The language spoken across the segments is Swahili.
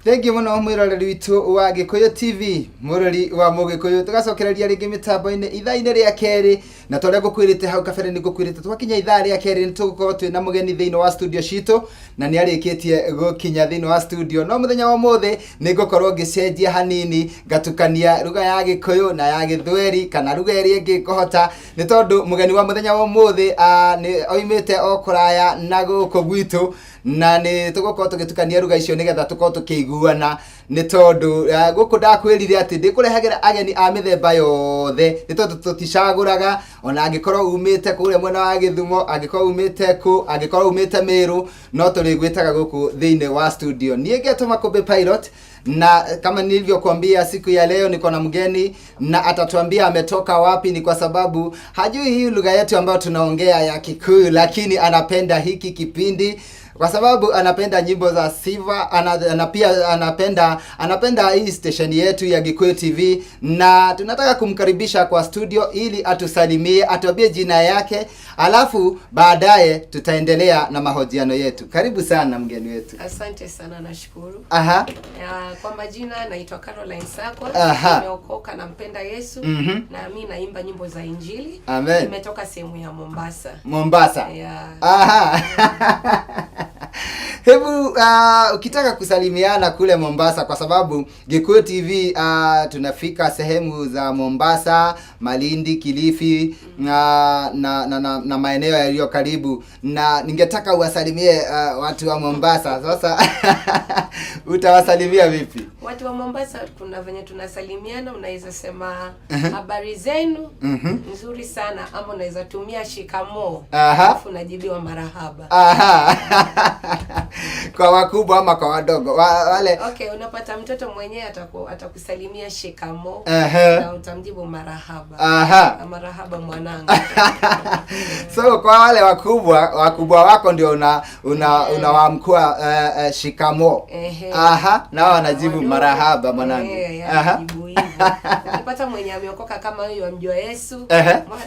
Thank you muno mwiroreri witu wa Gikuyu TV, murori wa Mugikuyu. Tugacokereria ringi mitambo-ini ithaa-ini ria keri, na toria ngukwirite hau kabere ni ngukwirite twakinya ithaa ria keri ni tugukorwo twina mugeni thiini wa studio citu, na ni arikitie gukinya thiini wa studio. No muthenya wa umuthi ni ngukorwo ngicenjia hanini, ngatukania lugha ya Gikuyu na ya Githweri kana lugha ĩrĩa ĩngĩ ngũhota, nĩ tondũ mũgeni wa mũthenya wa ũmũthĩ nĩ oimĩte o kũraya na gũkũ gwitũ, na nĩ tũgũkorwo tũgĩtukania lugha icio nĩgetha tũkorwo tũkĩiguana, nĩ tondũ gũkũ ndakwĩrire atĩ ndĩkũrehagĩra ageni a mĩthemba yothe, nĩ tondũ tũticagũraga. Ona angĩkorwo umĩte kũrĩa mwena wa Gĩthumo, angĩkorwo umĩte kũ, angĩkorwo umĩte Mĩrũ, no tũrĩgwĩtaga gũkũ thĩinĩ wa studio. Niĩ ngetwo Makũmbĩ Pilot, na kama nilivyokuambia, siku ya leo niko na mgeni na atatuambia ametoka wapi. Ni kwa sababu hajui hii lugha yetu ambayo tunaongea ya Kikuyu, lakini anapenda hiki kipindi kwa sababu anapenda nyimbo za sifa, ana pia anapenda hii station yetu ya Gikuyu TV, na tunataka kumkaribisha kwa studio ili atusalimie, atuambie jina yake, alafu baadaye tutaendelea na mahojiano yetu. Karibu sana, mgeni wetu. Asante sana, nashukuru. Kwa majina naitwa Caroline Sakwa. Nimeokoka, nampenda Yesu na mi naimba nyimbo za Injili. Amen. Nimetoka sehemu ya Mombasa. Mombasa. Yeah. Aha. Hebu ukitaka kusalimiana kule Mombasa, kwa sababu Gikuyu TV tunafika sehemu za Mombasa, Malindi, Kilifi na maeneo yaliyo karibu, na ningetaka uwasalimie watu wa Mombasa. Sasa utawasalimia vipi? Watu wa Mombasa kuna venye tunasalimiana, unaweza sema "Habari zenu?" "Nzuri sana," ama unaweza tumia "Shikamoo," alafu unajibiwa "Marahaba." Aha. Kwa wakubwa ama kwa wadogo? Wale Okay, unapata mtoto mwenyewe atakusalimia "Shikamoo" na utamjibu "Marahaba." Na "Marahaba, mwanangu." So kwa wale wakubwa, wakubwa wako ndio una unawaamkua "Shikamo." Ehe. Aha, nao wanajibu Wadogo, "Marahaba, mwanangu." Anajibu hivyo. Ukipata mwenye ameokoka kama huyo, amjua Yesu,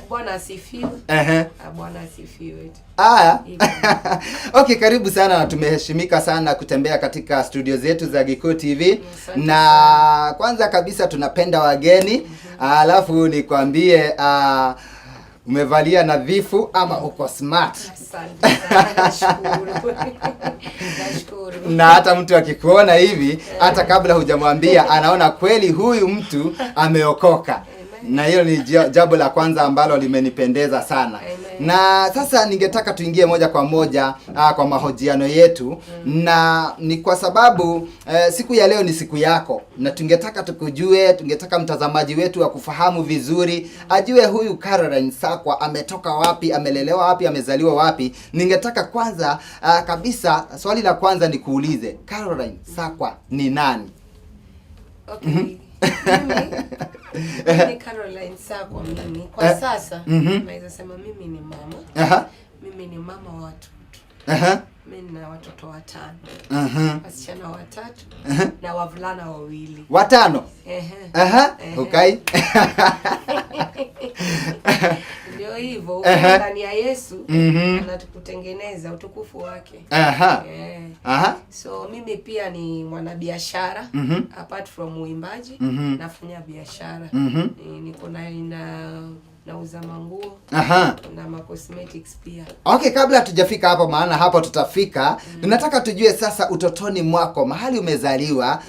"Bwana asifiwe." Ah, "Bwana asifiwe." Aya. Hivyo. Okay, karibu sana na tumeheshimika sana kutembea katika studio zetu za Gikuyu TV. Asante. Na kwanza kabisa tunapenda wageni. Alafu nikwambie, umevalia nadhifu ama uko smart. Asante sana, nashukuru. Nashukuru. Na hata mtu akikuona hivi, hata kabla hujamwambia, anaona kweli huyu mtu ameokoka. Amen. Na hiyo ni jambo la kwanza ambalo limenipendeza sana. Amen. Na sasa ningetaka tuingie moja kwa moja kwa mahojiano yetu, na ni kwa sababu siku ya leo ni siku yako na tungetaka tukujue, tungetaka mtazamaji wetu akufahamu vizuri, ajue huyu Caroline Sakwa ametoka wapi, amelelewa wapi, amezaliwa wapi. Ningetaka kwanza kabisa, swali la kwanza nikuulize, Caroline Sakwa ni nani? Okay. Mimi Caroline Sakwa, mimi kwa sasa naweza sema mimi ni mama. Mimi ni mama wa watoto. Mimi nina watoto watano. Wasichana watatu na wavulana wawili. Watano. Ehe. Ehe. Ndio hivyo, ukiwa ndani ya Yesu anatukutengeneza utukufu wake. So mimi pia ni mwanabiashara, apart from uimbaji, nafanya biashara. Niko na nauza manguo na ma cosmetics pia. Okay, kabla hatujafika hapo, maana hapo tutafika, tunataka tujue sasa utotoni mwako, mahali umezaliwa.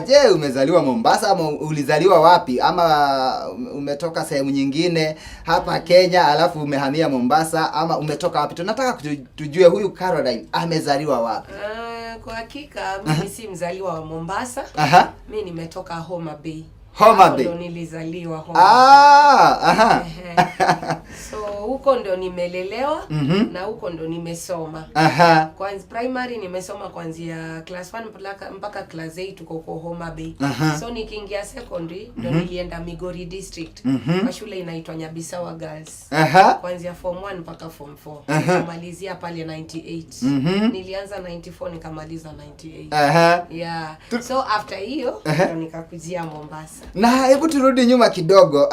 Je, umezaliwa Mombasa ama ulizaliwa wapi? Ama umetoka sehemu nyingine hapa Kenya alafu umehamia Mombasa, ama umetoka wapi? Tunataka tujue huyu Caroline amezaliwa wapi. Kwa hakika mimi si mzaliwa wa Mombasa. Mi nimetoka Homa Bay. Homa Hapo Bay. ndo nilizaliwa, Homa Bay. Ehe. So huko ndo nimelelewa na huko ndo nimesoma. Kwanza primary nimesoma kuanzia class 1 mpaka class 8 huko huko Homa Bay. So nikiingia secondary ndo nilienda Migori District kwa shule inaitwa Nyabisawa Girls. Kuanzia form 1 mpaka form 4. Nikamalizia pale 98. Nilianza 94, nikamaliza 98. Yeah. So after hiyo ndo nikakujia Mombasa. Na hebu turudi nyuma kidogo.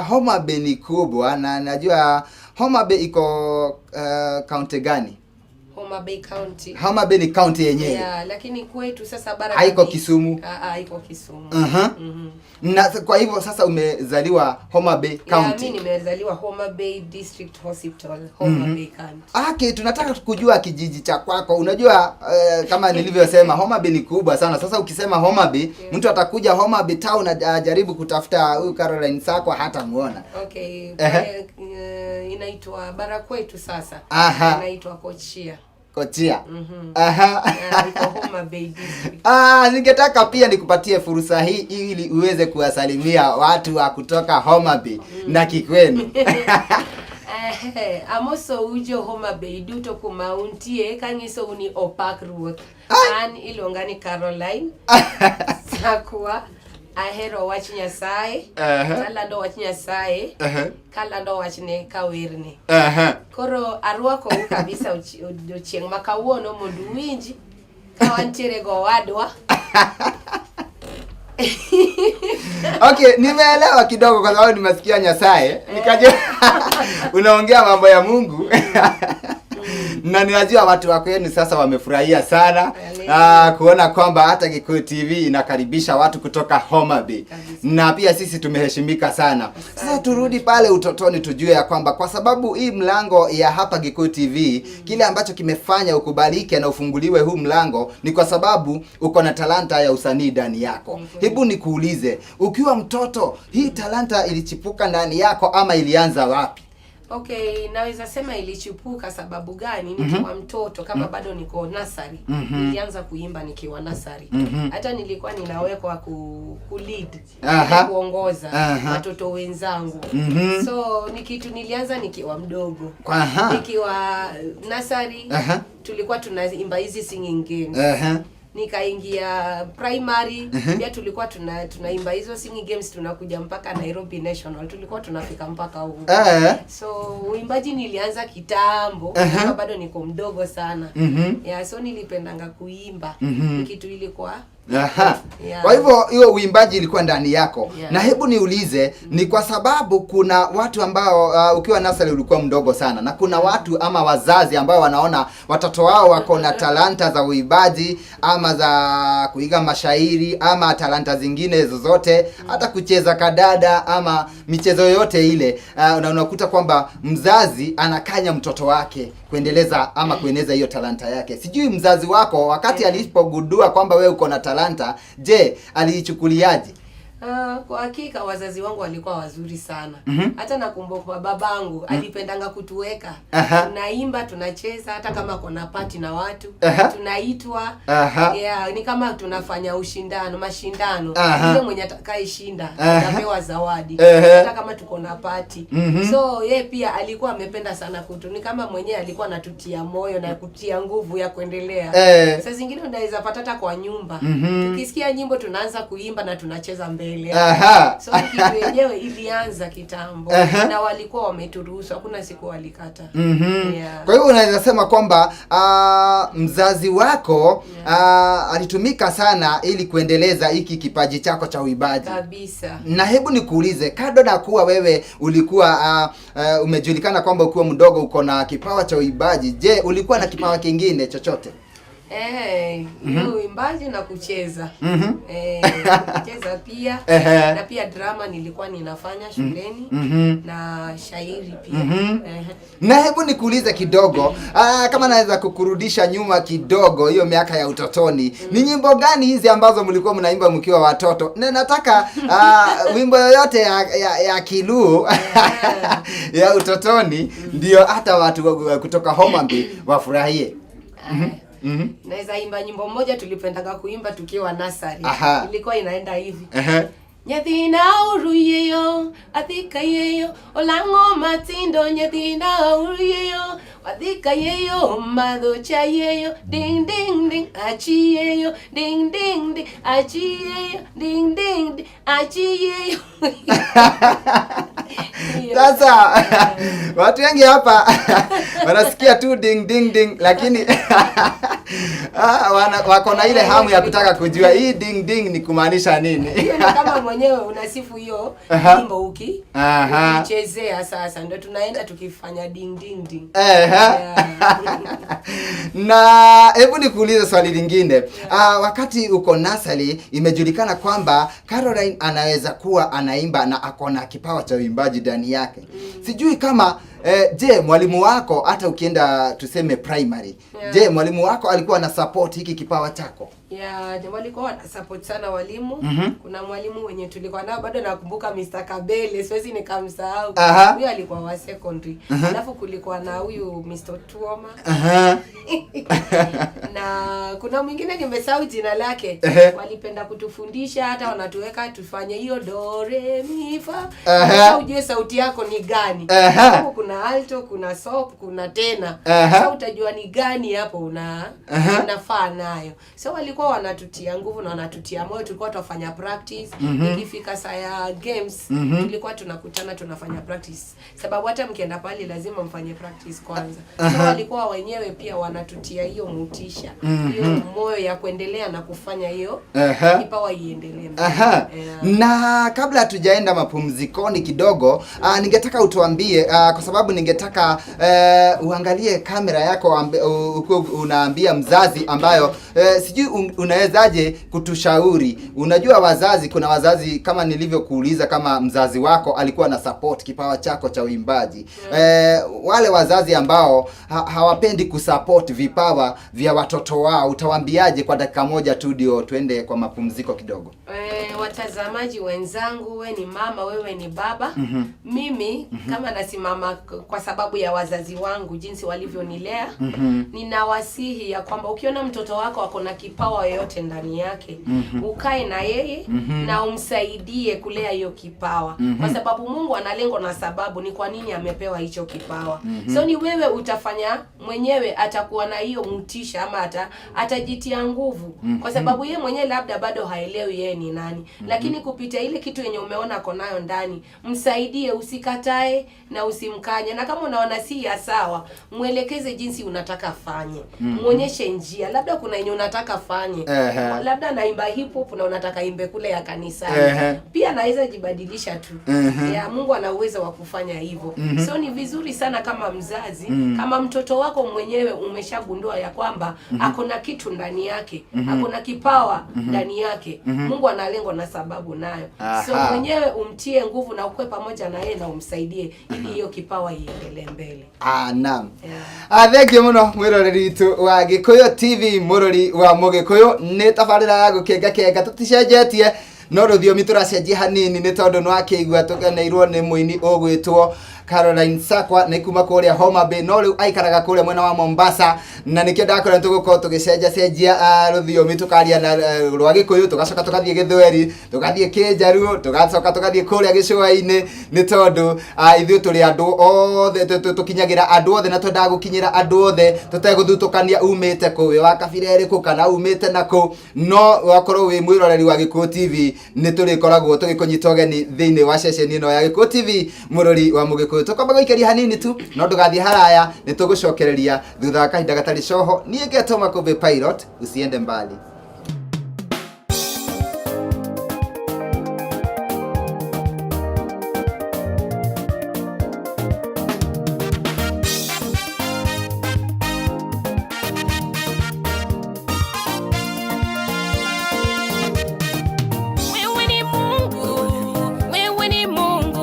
Homa Bay ni kubwa na najua Homa Bay iko kaunti gani? Homa Bay County. Homa Bay ni county yenyewe. Yeah, lakini kwetu sasa bara Haiko kabisa. Kisumu. Ah, ah, haiko Kisumu. Na kwa hivyo sasa umezaliwa Homa Bay Yeah, County. mimi nimezaliwa Homa Bay District Hospital, Homa Bay County. Okay, tunataka kujua kijiji cha kwako. Unajua kama nilivyosema Homa Bay ni kubwa sana. Sasa ukisema Homa Bay, mtu atakuja Homa Bay town ajaribu kutafuta huyu Caroline Sakwa hatamuona. Okay, inaitwa bara kwetu sasa. Inaitwa Kochia. Kochia. Aha. Yeah, iko Homa Bay District. Ah, ningetaka pia nikupatie fursa hii ili uweze kuwasalimia watu wa kutoka Homa Bay na Kikwenu. Amosou jo Homa Bay duto kuma untie kanyisou ni opak ruoth. An iluonga ni Caroline Sakwa. Ahero wach Nyasaye. Talando wach Nyasaye. Kalando wachne kawerne. Koro arwakou kabisa odiochieng' ma kawuono mondo uwinj ka wantiere gowadwa. Okay, nimeelewa kidogo kwa sababu nimesikia Nyasaye. Nikajua unaongea mambo ya Mungu. Na ninajua watu wa kwenu sasa wamefurahia sana kuona kwamba hata Gikuyu TV inakaribisha watu kutoka Homa Bay. Na pia sisi tumeheshimika sana. Sasa turudi pale utotoni tujue ya kwamba kwa sababu hii mlango ya hapa Gikuyu TV, kile ambacho kimefanya ukubalike na ufunguliwe huu mlango ni kwa sababu uko na talanta ya usanii ndani yako. Hebu nikuulize, ukiwa mtoto hii talanta ilichipuka ndani yako ama ilianza wapi? Okay, naweza sema ilichipuka sababu gani? Nikiwa mtoto kama bado niko nursery, nilianza kuimba nikiwa nursery. Hata nilikuwa ninawekwa ku lead, kuongoza watoto wenzangu. So ni kitu nilianza nikiwa mdogo. Nikiwa nursery tulikuwa tunaimba hizi singing games. Nikaingia primary pia tulikuwa tunaimba hizo singing games, tunakuja mpaka Nairobi National, tulikuwa tunafika mpaka huko. So uimbaji nilianza kitambo, kama bado niko mdogo sana. Yeah, so nilipendanga kuimba. Kitu ilikuwa Yeah. Kwa hivyo hiyo uimbaji ilikuwa ndani yako. Yeah. Na hebu niulize, ni kwa sababu kuna watu ambao ukiwa nursery ulikuwa mdogo sana, na kuna watu ama wazazi ambao wanaona watoto wao wako na talanta za uimbaji ama za kuiga mashairi ama talanta zingine zozote, hata kucheza kadada ama michezo yoyote ile, na unakuta kwamba mzazi anakanya mtoto wake kuendeleza ama kueneza hiyo talanta yake. Sijui mzazi wako wakati alipogundua kwamba wewe uko na talanta, je, aliichukuliaje? Kwa hakika wazazi wangu walikuwa wazuri sana. Hata nakumbuka babangu alipendanga kutuweka. Tunaimba, tunacheza hata kama kuna party na watu, tunaitwa. Yeah, ni kama tunafanya ushindano, mashindano. Yule mwenye atakayeshinda atapewa zawadi. Hata kama tuko na party. So ye pia alikuwa amependa sana kutu. Ni kama mwenyewe alikuwa anatutia moyo na kutia nguvu ya kuendelea. Saa zingine unaweza pata hata kwa nyumba. Tukisikia nyimbo tunaanza kuimba na tunacheza mbele. So kitu yenyewe ilianza kitambo. Na walikuwa wameturuhusu, hakuna siku walikata. Yeah. Kwa hivyo unaweza sema kwamba mzazi wako alitumika sana ili kuendeleza hiki kipaji chako cha uimbaji. Kabisa. Na hebu nikuulize, kando na kuwa wewe ulikuwa umejulikana kwamba ukiwa mdogo uko na kipawa cha uimbaji, je, ulikuwa na kipawa kingine chochote? Uimbaji na kucheza. Kucheza pia. Na pia drama nilikuwa ninafanya shuleni. Na shairi pia. Na hebu nikuulize kidogo, kama naweza kukurudisha nyuma kidogo hiyo miaka ya utotoni, ni nyimbo gani hizi ambazo mlikuwa mnaimba mkiwa watoto? Na nataka wimbo yoyote ya Kiluo ya utotoni, ndio hata watu kutoka Homa Bay wafurahie. Naweza imba nyimbo moja tulipendaga kuimba tukiwa nursery. Ilikuwa inaenda hivi. Nyathina uruyeyo, athika yeyo, olango matindo nyathina uruyeyo, athika yeyo, madhocha yeyo, ding ding ding, achi yeyo, ding ding ding, achi yeyo, ding ding ding, achi yeyo. Sasa watu wengi hapa wanasikia tu ding ding ding, lakini Wako na ile hamu ya kutaka kujua hii ding ding ni kumaanisha nini. Hiyo ni kama mwenyewe unasifu hiyo wimbo ukichezea. Sasa ndio tunaenda tukifanya ding ding ding. Na hebu nikuulize swali lingine. Wakati uko nursery imejulikana kwamba Caroline anaweza kuwa anaimba na ako na kipawa cha uimbaji ndani yake. Sijui kama je, mwalimu wako hata ukienda tuseme primary, je, mwalimu wako alikuwa na support hiki kipawa chako? Yeah, walikuwa wana support sana walimu. Kuna mwalimu wenye tulikuwa nao bado nakumbuka, Mr. Kabele, siwezi nikamsahau. Huyo alikuwa wa secondary. Alafu kulikuwa na huyu Mr. Tuoma. Na kuna mwingine nimesahau jina lake. Walipenda kutufundisha, hata wanatuweka tufanye hiyo do re mi fa. Sasa ujue sauti yako ni gani. Hapo kuna alto, kuna sop, kuna tena. Sasa utajua ni gani hapo unafaa nayo. So walikuwa wanatutia nguvu na wanatutia moyo, tulikuwa tunafanya practice. Ikifika saa ya games tulikuwa tunakutana tunafanya practice, sababu hata mkienda pale lazima mfanye practice kwanza. So walikuwa wenyewe pia wanatutia hiyo motisha, hiyo moyo ya kuendelea na kufanya hiyo kipawa iendelee. Na kabla hatujaenda mapumzikoni kidogo, ningetaka utuambie, kwa sababu ningetaka uangalie kamera yako unaambia mzazi ambayo sijui unawezaje kutushauri. Unajua wazazi, kuna wazazi kama nilivyokuuliza kama mzazi wako alikuwa na support kipawa chako cha uimbaji. Wale wazazi ambao hawapendi kusupport vipawa vya watoto wao, utawaambiaje kwa dakika moja tu ndio tuende kwa mapumziko kidogo? Watazamaji wenzangu, we ni mama, wewe ni baba. Mimi kama nasimama kwa sababu ya wazazi wangu jinsi walivyonilea, ninawasihi ya kwamba ukiona mtoto wako ako na kipawa yoyote ndani yake, ukae na yeye na umsaidie kulea hiyo kipawa. Kwa sababu Mungu ana lengo na sababu ni kwa nini amepewa hicho kipawa. So ni wewe utafanya mwenyewe, atakuwa na hiyo mtisha ama atajitia nguvu. Kwa sababu yeye mwenyewe labda bado haelewi yeye ni nani. Lakini kupitia ile kitu yenye umeona ako nayo ndani, msaidie, usikatae na usimkanye. Na kama unaona si ya sawa, mwelekeze jinsi unataka afanye. Muonyeshe njia. Labda kuna yenye unataka afanye. Labda naimba hip hop na unataka imbe kule ya kanisani. Pia anaweza jibadilisha tu. Ya Mungu ana uwezo wa kufanya hivyo. So ni vizuri sana kama mzazi, kama mtoto wako mwenyewe umeshagundua ya kwamba ako na kitu ndani yake, ako na kipawa ndani yake. Mungu ana lengo na sababu nayo. So mwenyewe umtie nguvu na ukue pamoja na yeye na umsaidie ili hiyo kipawa iendelee mbele. Naam. Thank you muno mwiroreri witu wa Gikuyu TV, murori wa Mugikuyu ni tabarira ya gukenga kenga tuticenjetie no ruthiomi turacenjia hanini ni tondu no akĩigua tukeneirwo nĩ mũini ũgwĩtwo Caroline Sakwa nĩ kuma kũrĩa Homa Bay no rĩu aikaraga kũrĩa mwena wa Mombasa na nĩkĩo ndakora tũgũkorwo tũgĩcenja cenjia rũthiomi tũkaria na rwa Gĩkũyũ tũgacoka tũgathiĩ Gĩthweri tũgathiĩ Kĩnjaruo tũgacoka tũgathiĩ kũrĩa gĩcũa-inĩ nĩ tondũ ithuĩ tũrĩ andũ othe tũkinyagĩra andũ othe na twendaga gũkinyĩra andũ othe tũtegũthutũkania umĩte kũ wĩ wa kabira ĩrĩkũ kana umĩte nakũ no wakorwo wĩ mwĩroreri wa Gĩkũyũ TV nĩ tũrĩkoragwo tũgĩkũnyita ũgeni thĩinĩ wa ceceni ĩno ya Gĩkũyũ TV mũrori wa Mũgĩkũyũ tũkwamba gũikaria hanini tu no ndũgathiĩ haraya nĩ tũgũcokereria thutha wa kahinda gatarĩ coho. Niĩ ngetwo Makũmbĩ Pilot, usiende mbali. Wewe ni Mungu, wewe ni Mungu,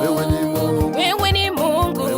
wewe ni Mungu.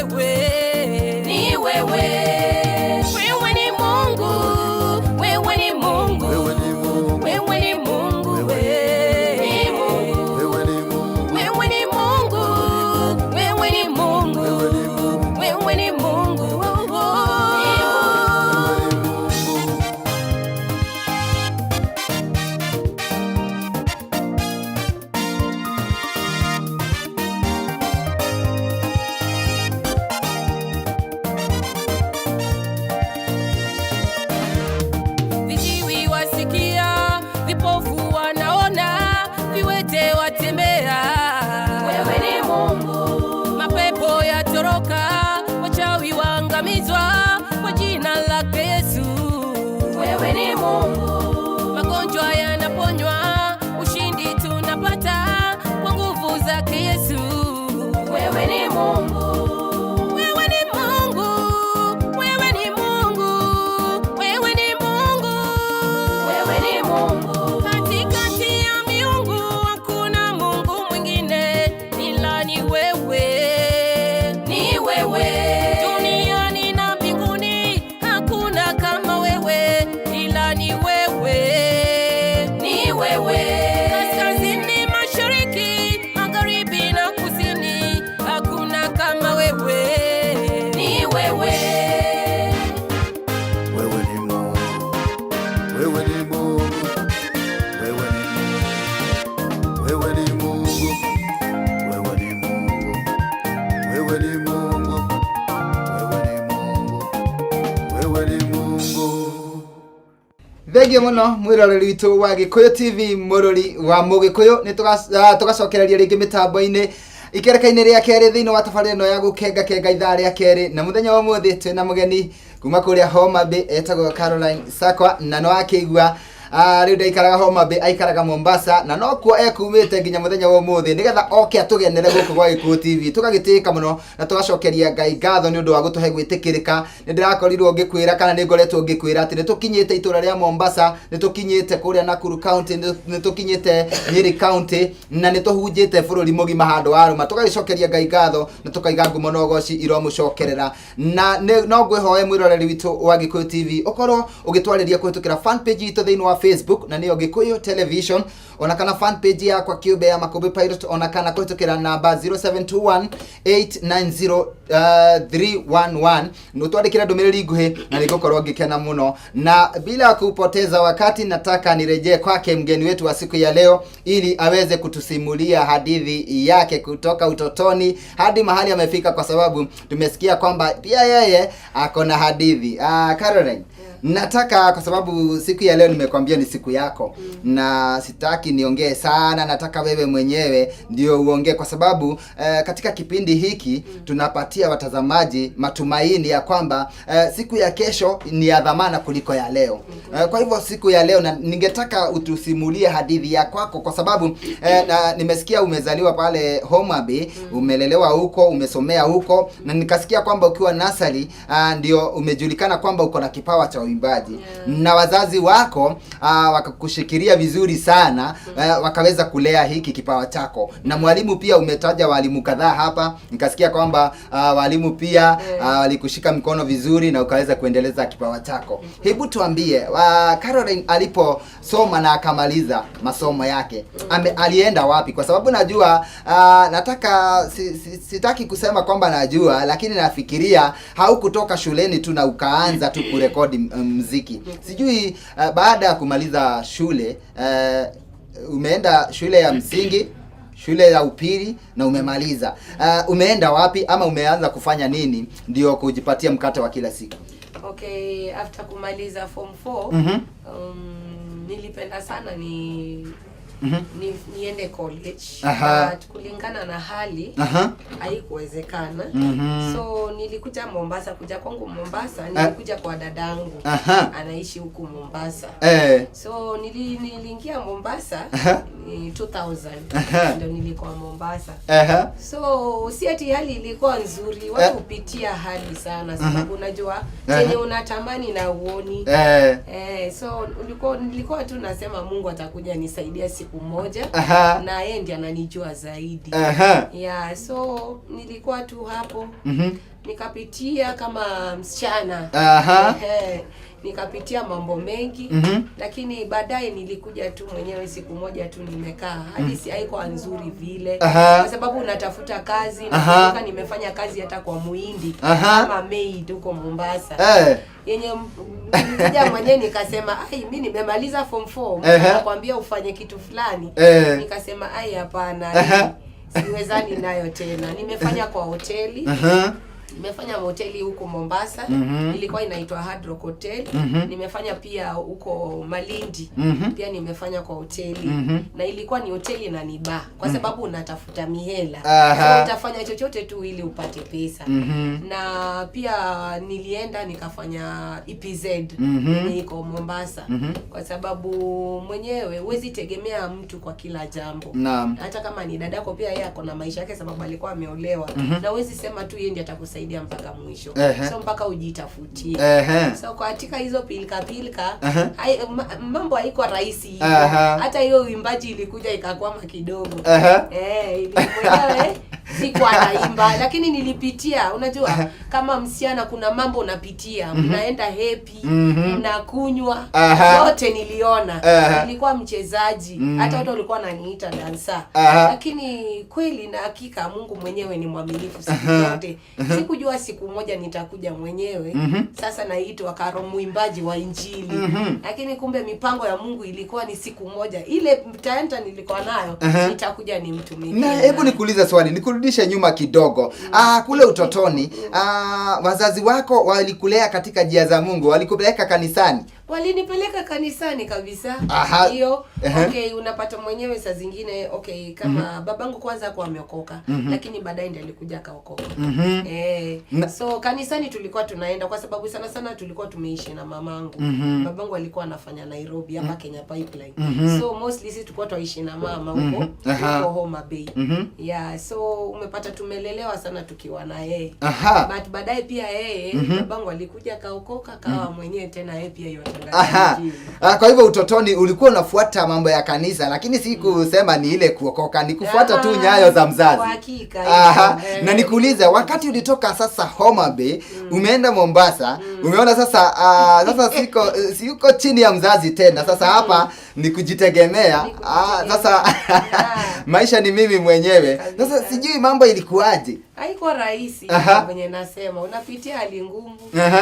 wewe. Ni wewe. Wewe ni Mungu, wewe ni Mungu, Wewe ni Mungu, wewe ni Mungu, wewe ni Mungu, wewe ni Mungu, wewe ni Mungu, wewe ni Mungu, wewe ni Mungu, wewe ni Mungu. Wewe ni Mungu. Viziwi wasikia, vipofu wanaona, viwete watembea. Wewe ni Mungu. Mapepo yatoroka, wachawi waangamizwa kwa jina lake Yesu. Wewe ni Mungu. Magonjwa yanaponywa, ushindi tunapata kwa nguvu zake Yesu. Wewe ni Mungu. Wewe ni Mungu, wewe ni Mungu, wewe ni Mungu, wewe ni Mungu. Katikati ya miungu hakuna Mungu mwingine ila ni wewe, ni wewe. Duniani na mbinguni hakuna kama wewe ila ni wewe, ni wewe. Kaskazini, mashariki, magharibi na kusini hakuna kama wewe, ni wewe. Wewe ni Mungu, wewe ni Mungu, wewe ni Mungu, wewe ni Mungu, wewe ni Mungu, wewe ni Mungu, wewe ni Mungu, wewe ni Mungu. Thengiũ mũno mwĩroreri witũ wa Gĩkũyũ TV, mũrori wa Mũgĩkũyũ. Nĩ tũgacokereria rĩngĩ mĩtambo-inĩ ikereka-inĩ rĩa kerĩ thĩinĩ wa tabarĩra ĩno ya gũkenga kenga ithaa rĩa kerĩ, na mũthenya wa ũmũthĩ twĩna mũgeni kuma kũrĩa Homa Bay etagwo Caroline Sakwa, na no akĩigua rĩu ndaikaraga Homa Bay, aikaraga Mombasa, na nokuo ekumĩte nginya mũthenya wa ũmũthĩ nĩgetha oke atũgenere gũkũ gwa Gĩkũyũ TV. Tũgagĩtĩĩka mũno na tũgacokeria Ngai ngatho nĩ ũndũ wa gũtũhe gwĩtĩkĩrĩka. Nĩ ndĩrakorirwo ngĩkwĩra kana nĩ ngoretwo ngĩkwĩra atĩ nĩ tũkinyĩte itũra rĩa Mombasa, nĩ tũkinyĩte kũrĩa Nakuru County, nĩ tũkinyĩte Nyeri County, na nĩ tũhunjĩte bũrũri mũgima handũ warũma. Tũgagĩcokeria Ngai ngatho na tũkaiga ngumo na ũgoci iromũcokerera. Na no ngwĩhoe mwĩroreri witũ wa Gĩkũyũ TV ũkorwo ũgĩtwarĩria kũhĩtũkĩra fan page itũ thĩinĩ wa Facebook, na nĩyo Gĩkũyũ Television, ona kana fan page yakwa kĩũmbe ya Makũmbĩ Pilot, ona kana kũhĩtũkĩra namba 0721 890 311. Nũtwandĩkĩre ndũmĩrĩri nguhĩ na nĩngũkorwo ngĩkena mũno. Na bila kupoteza wakati, nataka nirejee kwake mgeni wetu wa siku ya leo ili aweze kutusimulia hadithi yake kutoka utotoni hadi mahali amefika, kwa sababu tumesikia kwamba pia yeye ako na hadithi. Caroline, nataka, kwa sababu siku ya leo nimekwambia ni siku yako na sitaki niongee sana, nataka wewe mwenyewe ndio uongee, kwa sababu katika kipindi hiki tunapatia watazamaji matumaini ya kwamba siku ya kesho ni ya dhamana kuliko ya leo. Kwa hivyo siku ya leo na ningetaka utusimulie hadithi ya kwako, kwa sababu na nimesikia umezaliwa pale Homa Bay, umelelewa huko, umesomea huko, na nikasikia kwamba ukiwa nasari ndio umejulikana kwamba uko na kipawa cha uimbaji. Na wazazi wako wakakushikilia vizuri sana, wakaweza kulea hiki kipawa chako. Na mwalimu pia, umetaja walimu kadhaa hapa, nikasikia kwamba walimu pia walikushika mkono vizuri na ukaweza kuendeleza kipawa chako. Hebu tuambie, Caroline aliposoma na akamaliza masomo yake, alienda wapi? Kwa sababu najua nataka sitaki kusema kwamba najua, lakini nafikiria haukutoka shuleni tu na ukaanza tu kurekodi mziki. Sijui baada ya kumaliza shule umeenda shule ya msingi, shule ya upili na umemaliza. Umeenda wapi ama umeanza kufanya nini ndio kujipatia mkate wa kila siku? Okay, after kumaliza form 4, nilipenda sana niende college. But kulingana na hali haikuwezekana. So nilikuja Mombasa. Kuja kwangu Mombasa, nilikuja kwa dadangu. Anaishi huku Mombasa. So niliingia Mombasa ni 2000. Ndio nilikuwa Mombasa. So si ati hali ilikuwa nzuri, watu hupitia hali sana sababu unajua chenye unatamani na uoni. So nilikuwa tu nasema Mungu atakuja nisaidia siku siku moja. Na yeye ndiye ananijua zaidi. Yeah, so nilikuwa tu hapo. Nikapitia kama msichana. Ehe, nikapitia mambo mengi. Lakini baadaye nilikuja tu mwenyewe siku moja tu nimekaa. Hadi si haikuwa nzuri vile. Kwa sababu unatafuta kazi. Nakumbuka nimefanya kazi hata kwa Muhindi. Kama maid huko Mombasa. Yenye nilikuja mwenyewe nikasema, ai, mimi nimemaliza form 4. Nakwambia ufanye kitu fulani. Nikasema, ai, hapana. Siwezani nayo tena. Nimefanya kwa hoteli. Nimefanya hoteli huko Mombasa. Ilikuwa inaitwa Hard Rock Hotel. Nimefanya pia huko Malindi. Pia nimefanya kwa hoteli. Na ilikuwa ni hoteli na ni bar kwa sababu unatafuta mihela. So utafanya chochote tu ili upate pesa. Na pia nilienda nikafanya EPZ yenye iko Mombasa. Kwa sababu mwenyewe huwezi tegemea mtu kwa kila jambo. Hata kama ni dadako pia yeye ako na maisha yake sababu alikuwa ameolewa. Na huwezi sema tu yeye ndiye atakusaidia mpaka mwisho. So mpaka ujitafutie. So katika hizo pilika pilika, mambo haiko rahisi hivyo. Hata hiyo uimbaji ilikuja ikakwama kidogo. Mwenyewe sikuwa naimba, lakini nilipitia. Unajua kama msichana kuna mambo unapitia, mnaenda happy, mnakunywa, yote niliona. Nilikuwa mchezaji, hata watu walikuwa wananiita dansa. Lakini kweli na hakika Mungu mwenyewe ni mwaminifu siku zote. Sikujua siku moja nitakuja mwenyewe. Sasa naitwa Karo mwimbaji wa Injili. Lakini kumbe mipango ya Mungu ilikuwa ni siku moja. Ile talanta nilikuwa nayo, nitakuja nimtumikie. Na hebu nikuulize swali, nikurudishe nyuma kidogo. Kule utotoni, wazazi wako walikulea katika njia za Mungu, walikupeleka kanisani? Walinipeleka kanisani kabisa. Hiyo okay, unapata mwenyewe saa zingine, okay, kama babangu kwanza hakuwa ameokoka, lakini baadaye ndiye alikuja akaokoka. So kanisani tulikuwa tunaenda kwa sababu sana sana tulikuwa tumeishi na mamangu. Babangu alikuwa anafanya Nairobi hapa Kenya Pipeline. So mostly sisi tulikuwa tuishi na mama huko huko Homa Bay. Yeah, so umepata tumelelewa sana tukiwa na yeye. But baadaye pia yeye babangu alikuja akaokoka, kawa mwenyewe tena yeye pia yotangaza Injili. Kwa hivyo utotoni ulikuwa unafuata mambo ya kanisa, lakini si kusema ni ile kuokoka, ni kufuata tu nyayo za mzazi. Kwa hakika, hivyo. Na nikuulize, wakati ulitoka sasa Homa Bay, umeenda Mombasa, umeona sasa, sasa siko chini ya mzazi tena. Sasa hapa ni kujitegemea. Ni kujitegemea. Sasa maisha ni mimi mwenyewe. Sasa sijui mambo ilikuwaje? Haikuwa rahisi venye nasema, unapitia hali ngumu,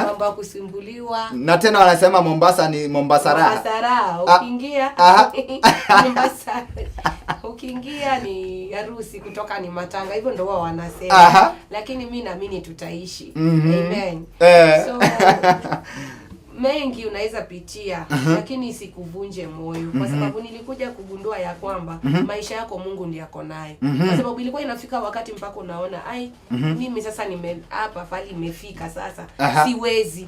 mambo ya kusumbuliwa. Na tena wanasema Mombasa ni Mombasa raha. Mombasa raha, ukiingia Mombasa, ukiingia ni harusi, kutoka ni matanga, hivyo ndio wao wanasema. Lakini mi naamini tutaishi. Amen. So mengi unaweza pitia, lakini isikuvunje moyo, kwa sababu nilikuja kugundua ya kwamba maisha yako Mungu ndiye ako nayo. Kwa sababu ilikuwa inafika wakati mpaka unaona, ai, mimi sasa nime hapa pali imefika sasa, siwezi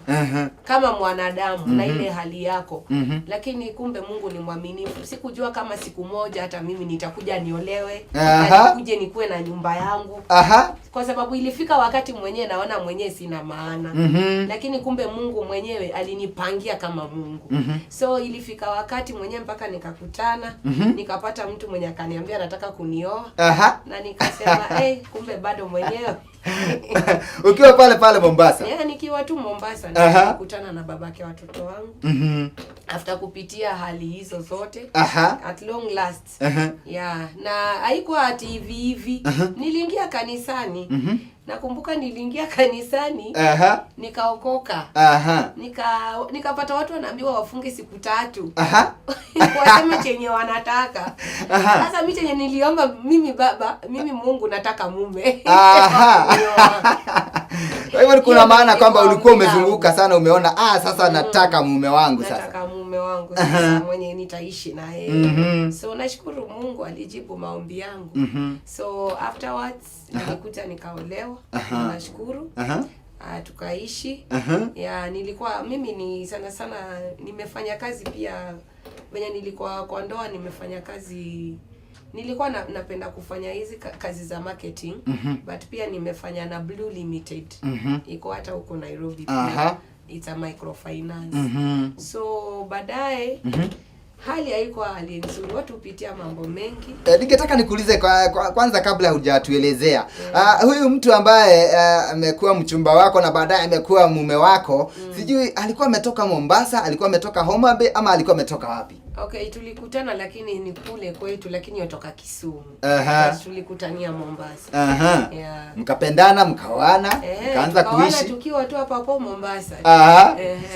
kama mwanadamu na ile hali yako. Lakini kumbe Mungu ni mwaminifu. Sikujua kama siku moja hata mimi nitakuja niolewe na nikuje nikuwe na nyumba yangu. Kwa sababu ilifika wakati mwenyewe naona mwenyewe sina maana. Lakini kumbe Mungu mwenyewe alinipangia kama Mungu. So ilifika wakati mwenyewe mpaka nikakutana, nikapata mtu mwenye akaniambia anataka kunioa. Na nikasema, hey, kumbe bado mwenyewe. Ukiwa pale pale Mombasa. Yeah, nikiwa tu Mombasa nikakutana na babake watoto wangu. After kupitia hali hizo zote, at long last. Yeah, na haikuwa ati hivi hivi. Niliingia kanisani. Nakumbuka niliingia kanisani, nikaokoka. Nikapata watu wanaambiwa wafunge siku 3. Waseme chenye wanataka. Sasa mimi chenye niliomba, mimi baba, mimi Mungu nataka mume. Kwa hivyo kuna Hiyo maana ndio kwamba ilikuwa ulikuwa ombi langu. umezunguka sana, umeona, sasa nataka mume wangu sasa. Nataka mume wangu sasa mwenye nitaishi na yeye. So nashukuru Mungu alijibu maombi yangu. So afterwards nilikuja nikaolewa. Nashukuru. Tukaishi. Ya, nilikuwa mimi ni sana sana nimefanya kazi pia venye nilikuwa kwa ndoa, nimefanya kazi, nilikuwa napenda kufanya hizi kazi za marketing. But pia nimefanya na Blue Limited. Iko hata huko Nairobi pia. It's a microfinance. So baadaye Hali haikuwa hali nzuri, watu hupitia mambo mengi. Ningetaka nikuulize kwanza kabla hujatuelezea. Huyu mtu ambaye amekuwa mchumba wako na baadaye amekuwa mume wako, sijui alikuwa ametoka Mombasa, alikuwa ametoka Homa Bay ama alikuwa ametoka wapi? Okay, tulikutana lakini ni kule kwetu, lakini yotoka Kisumu. Tulikutania Mombasa. Yeah. Mkapendana, mkaoana, mkaanza kuishi tukiwa tu hapa hapo Mombasa.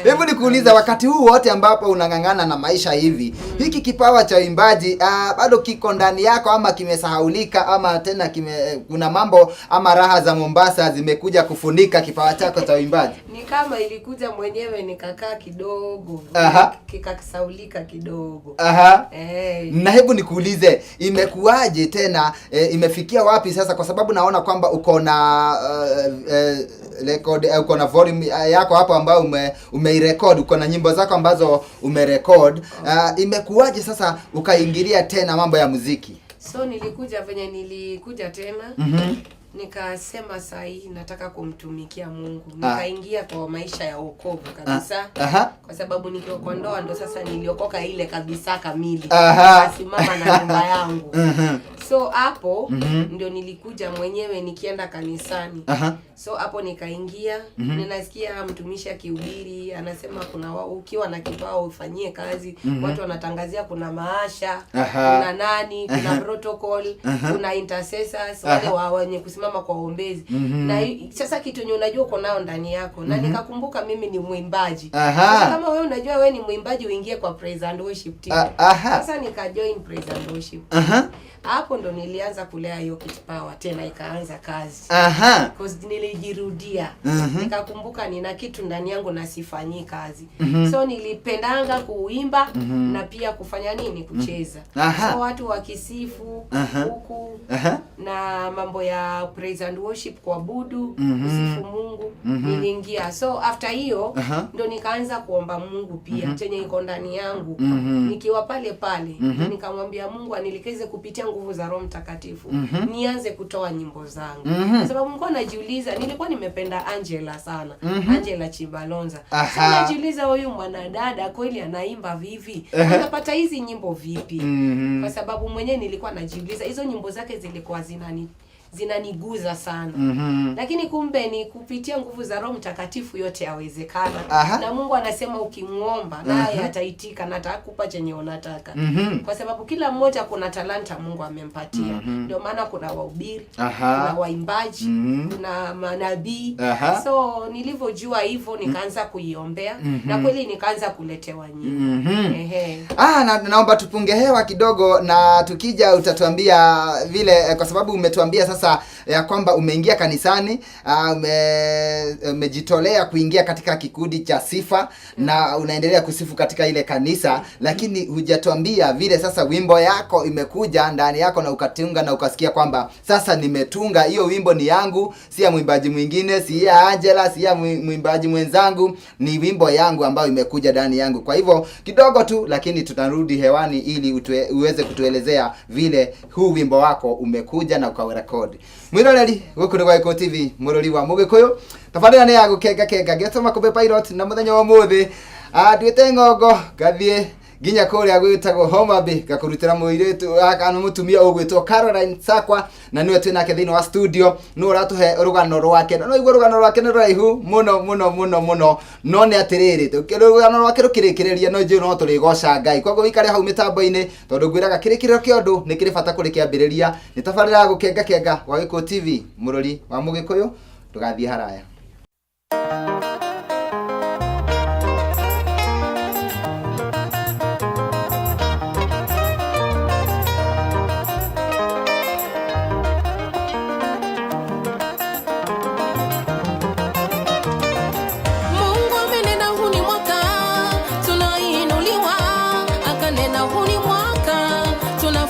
Hebu nikuuliza, wakati huu wote ambapo unang'ang'ana na maisha hivi, hiki kipawa cha uimbaji bado kiko ndani yako ama kimesahaulika, ama tena kuna mambo ama raha za Mombasa zimekuja kufunika kipawa chako cha uimbaji? Ni kama ilikuja mwenyewe, nikakaa kidogo, kikasaulika kidogo. Na hebu nikuulize, imekuwaje tena, imefikia wapi sasa? Kwa sababu naona kwamba uko na record, uko na volume yako hapo ambayo umeirecord, uko na nyimbo zako ambazo umerecord. Imekuwaje sasa ukaingilia tena mambo ya muziki? So nilikuja venye nilikuja tena, nikasema sahi nataka kumtumikia Mungu. Nikaingia kwa maisha ya wokovu kabisa. Kwa sababu nikiwa kwa ndoa ndo sasa niliokoka ile kabisa kamili. Nikasimama na nyumba yangu. So hapo ndio nilikuja mwenyewe nikienda kanisani. So hapo nikaingia, ninasikia mtumishi akihubiri, anasema kuna ukiwa na kipawa ufanyie kazi. Watu wanatangazia kuna maasha, kuna nani, kuna protocol, kuna intercessors, wale wenye kusimama kwa ombezi. Na sasa kitu yenye unajua uko nao ndani yako. Na nikakumbuka mimi ni mwimbaji. Sasa kama wewe unajua wewe ni mwimbaji, uingie kwa praise and worship team. Sasa nika join praise and worship. Hapo ndo nilianza kulea hiyo kipawa tena, ikaanza kazi. Because nilijirudia. Nikakumbuka nina kitu ndani yangu na sifanyi kazi. So nilipendanga kuimba na pia kufanya nini, kucheza. So watu wakisifu huku na mambo ya praise and worship, kuabudu, kusifu Mungu, niliingia. So after hiyo ndo nikaanza kuomba Mungu pia chenye iko ndani yangu. Nikiwa pale pale nikamwambia Mungu anielekeze kupitia nguvu za Roho Mtakatifu nianze kutoa nyimbo zangu. Kwa sababu nilikuwa najiuliza, nilikuwa nimependa Angela sana. Angela Chibalonza. Sasa najiuliza huyu mwanadada kweli anaimba vivi? Anapata hizi nyimbo vipi? Kwa sababu mwenyewe nilikuwa najiuliza hizo nyimbo zake zilikuwa zinaniguza sana. Lakini kumbe ni kupitia nguvu za Roho Mtakatifu yote yawezekana. Na Mungu anasema ukimuomba naye ataitika na atakupa chenye unataka. Kwa sababu kila mmoja kuna talanta Mungu amempatia. Ndio maana kuna wahubiri, kuna waimbaji, kuna manabii. So nilivyojua hivyo nikaanza kuiombea na kweli nikaanza kuletewa nyimbo. Naomba tupunge hewa kidogo, na tukija utatuambia vile, kwa sababu umetuambia sasa ya kwamba umeingia kanisani, umejitolea kuingia katika kikundi cha sifa na unaendelea kusifu katika ile kanisa, lakini hujatuambia vile sasa wimbo yako imekuja ndani yako na ukatunga na ukasikia kwamba sasa nimetunga hiyo wimbo, ni yangu, si ya mwimbaji mwingine, si ya Angela, si ya mwimbaji mwenzangu, ni wimbo yangu ambayo imekuja ndani yangu. Kwa hivyo kidogo tu, lakini tutarudi hewani ili uweze kutuelezea vile huu wimbo wako umekuja na ukaurekodi. Mwiroreri guku ni gwa TV, murori wa Mugikuyu, tabarĩra nĩ ya gũkenga kenga ngĩtũma kũbe pilot na mũthenya wa ũmũthĩ nduĩte ng'ongo ngathie nginya kũrĩa gwĩtagwo Homa Bay ngakũrutĩra mũirĩtu kana mũtumia ũgwĩtwo Caroline Sakwa, na nĩwe twĩ nake thĩinĩ wa studio, nĩwe ũratũhe rũgano rwake. No igua rũgano rwake nĩ rũraihu mũno mũno mũno mũno, no nĩ atĩrĩrĩ, rũgano rwake rũkĩrĩkĩrĩria no njũĩ no tũrĩgoca Ngai. Koguo wĩikare hau mĩtambo-inĩ, tondũ ngwĩraga kĩrĩkĩrĩro kĩa ũndũ nĩ kĩrĩ bata kũrĩ kĩambĩrĩria. Nĩ tabarĩra ya gũkenga kenga gwa Gĩkũyũ TV, mũrori wa Mũgĩkũyũ, ndũgathiĩ haraya.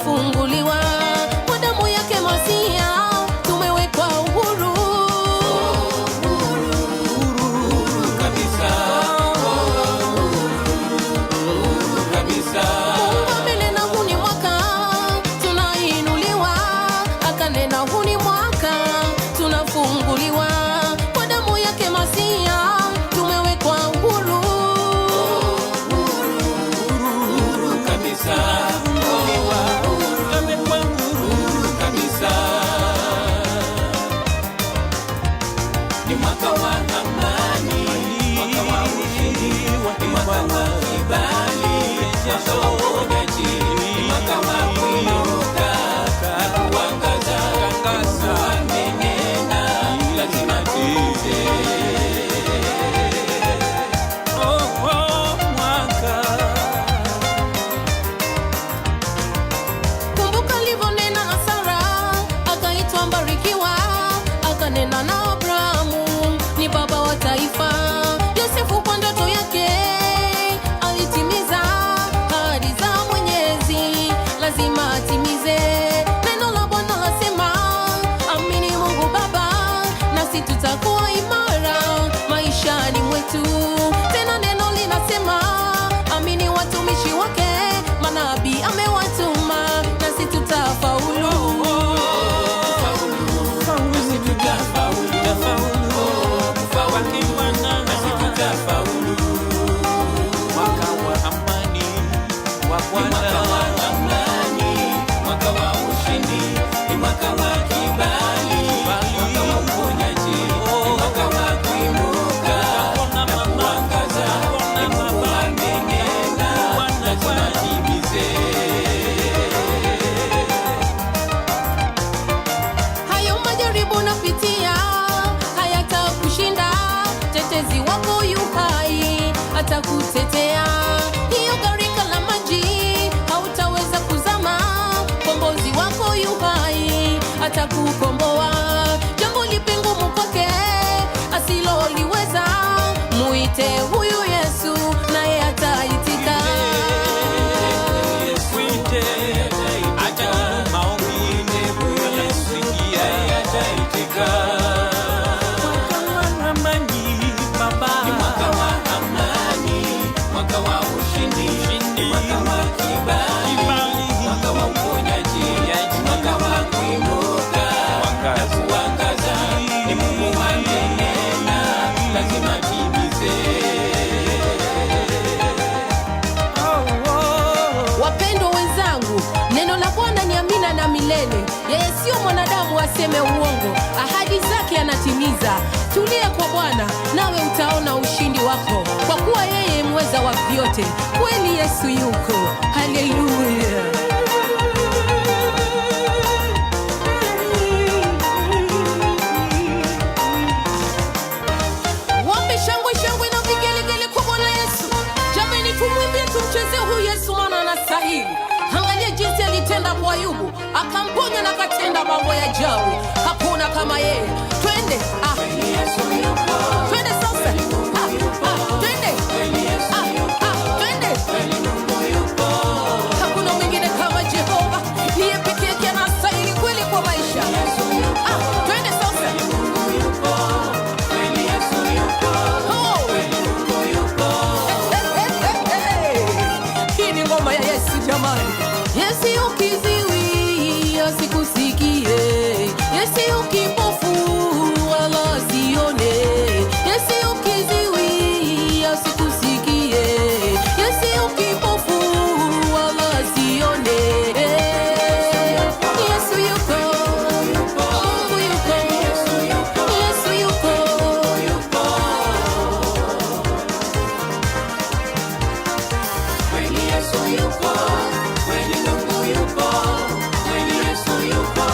Funguliwa kwa damu yake Masia, tumewekwa uhuru. Usiloliweza, muite huyu Yesu naye ataitika. Mwite, atajibu maombi, atakusikia, ataitika. Mwaka wa amani, Baba. Ni mwaka wa amani, mwaka wa ushindi, mwaka wa kibali, mwaka wa uponyaji, mwaka wa kuinuka na kuangaza. Ni Mungu amenena, lazima atimize. Wapendwa wenzangu, neno la Bwana ni amina na milele. Yeye sio mwanadamu aseme uongo, ahadi zake anatimiza. Tulia kwa Bwana nawe utaona ushindi wako, kwa kuwa yeye mweza wa vyote. Kweli Yesu yuko. Haleluya! Wape shangwe shangwe na vigelegele kwa Bwana Yesu. Jamani, tumwimbie tumchezee huyu Yesu, maana anastahili. Angalia jinsi alitenda kwa Ayubu, akamponya na akatenda mambo ya ajabu. Hakuna kama yeye. Twende ah. Twende sasa ah, ah, twende ah, ah, twende. Hakuna mwingine kama Jehova, niye peke yake anastahili kweli kwa maisha. Ah, twende sasa. Oh. Hii ni ngoma ya Yesu jamani. Yesu ukiziwi asikusikie, Yesu ukipofu wala asione, Yesu ukiziwi asikusikie, Yesu ukipofu wala asione. Yesu yuko, Mungu yuko, Yesu yuko. Kweli Yesu yupo, kweli Mungu yupo, kweli Yesu yupo,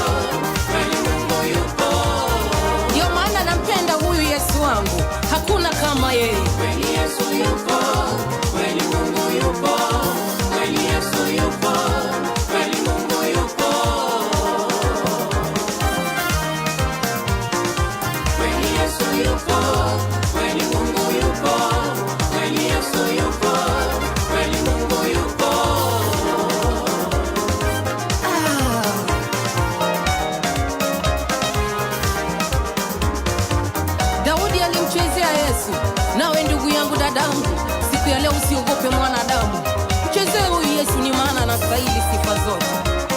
kweli Mungu yupo. Ndio maana nampenda huyu Yesu wangu, hakuna kama yeye. Kweli Yesu yupo, kweli Mungu yupo, kweli Yesu yupo, kweli Mungu yupo. Kweli Yesu yupo, kweli Mungu yupo, kweli Yesu yupo, kweli Mungu yupo. Daudi alimchezea Yesu. Nawe ndugu yangu, dadangu, siku ya leo usiogope mwanadamu, mchezee huyu Yesu, ni maana anastahili sifa zote.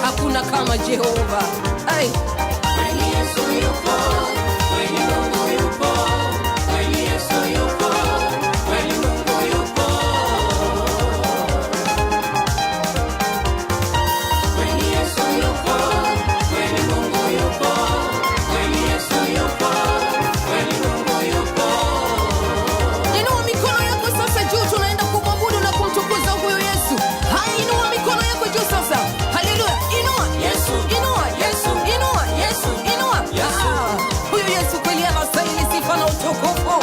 Hakuna kama Jehova. Ai. Kweli Yesu yupo, kweli Mungu yupo, kweli Yesu yupo, kweli Mungu yupo. Kweli Yesu yupo, kweli Mungu yupo, kweli Yesu yupo, kweli Mungu yupo. Inua mikono yako sasa juu, tunaenda kumwabudu na kumtukuza huyu Yesu. Haya, inua mikono yako juu sasa. Haleluya! Inua Yesu, inua Yesu, inua Yesu, inua. Yesu. Ah, huyu Yesu kweli anastahili sifa na utukufu.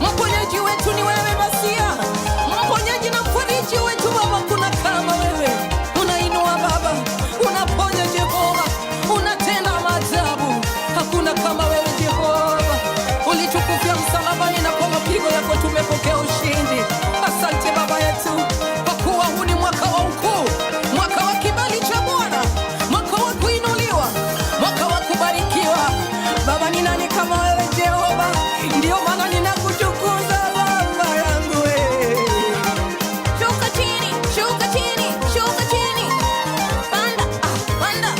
Mponyaji wetu ni wewe Masia, mponyaji na mfariji wetu Baba, kuna kama wewe. Unainua Baba, unaponya Jehova, unatenda maajabu. Hakuna kama wewe Jehova. Ulitukufia msalabani na kwa mapigo yako tumepokea ushindi. Asante Baba yetu, kwa kuwa huu ni mwaka wa ukuu, mwaka wa kibali cha Bwana, mwaka wa kuinuliwa, mwaka wa kubarikiwa. Baba, ni nani kama wewe Jehova? Ndio maana ninakutukuza Baba yangu wewe. Shuka chini, shuka chini, shuka chini. Panda, ah, panda.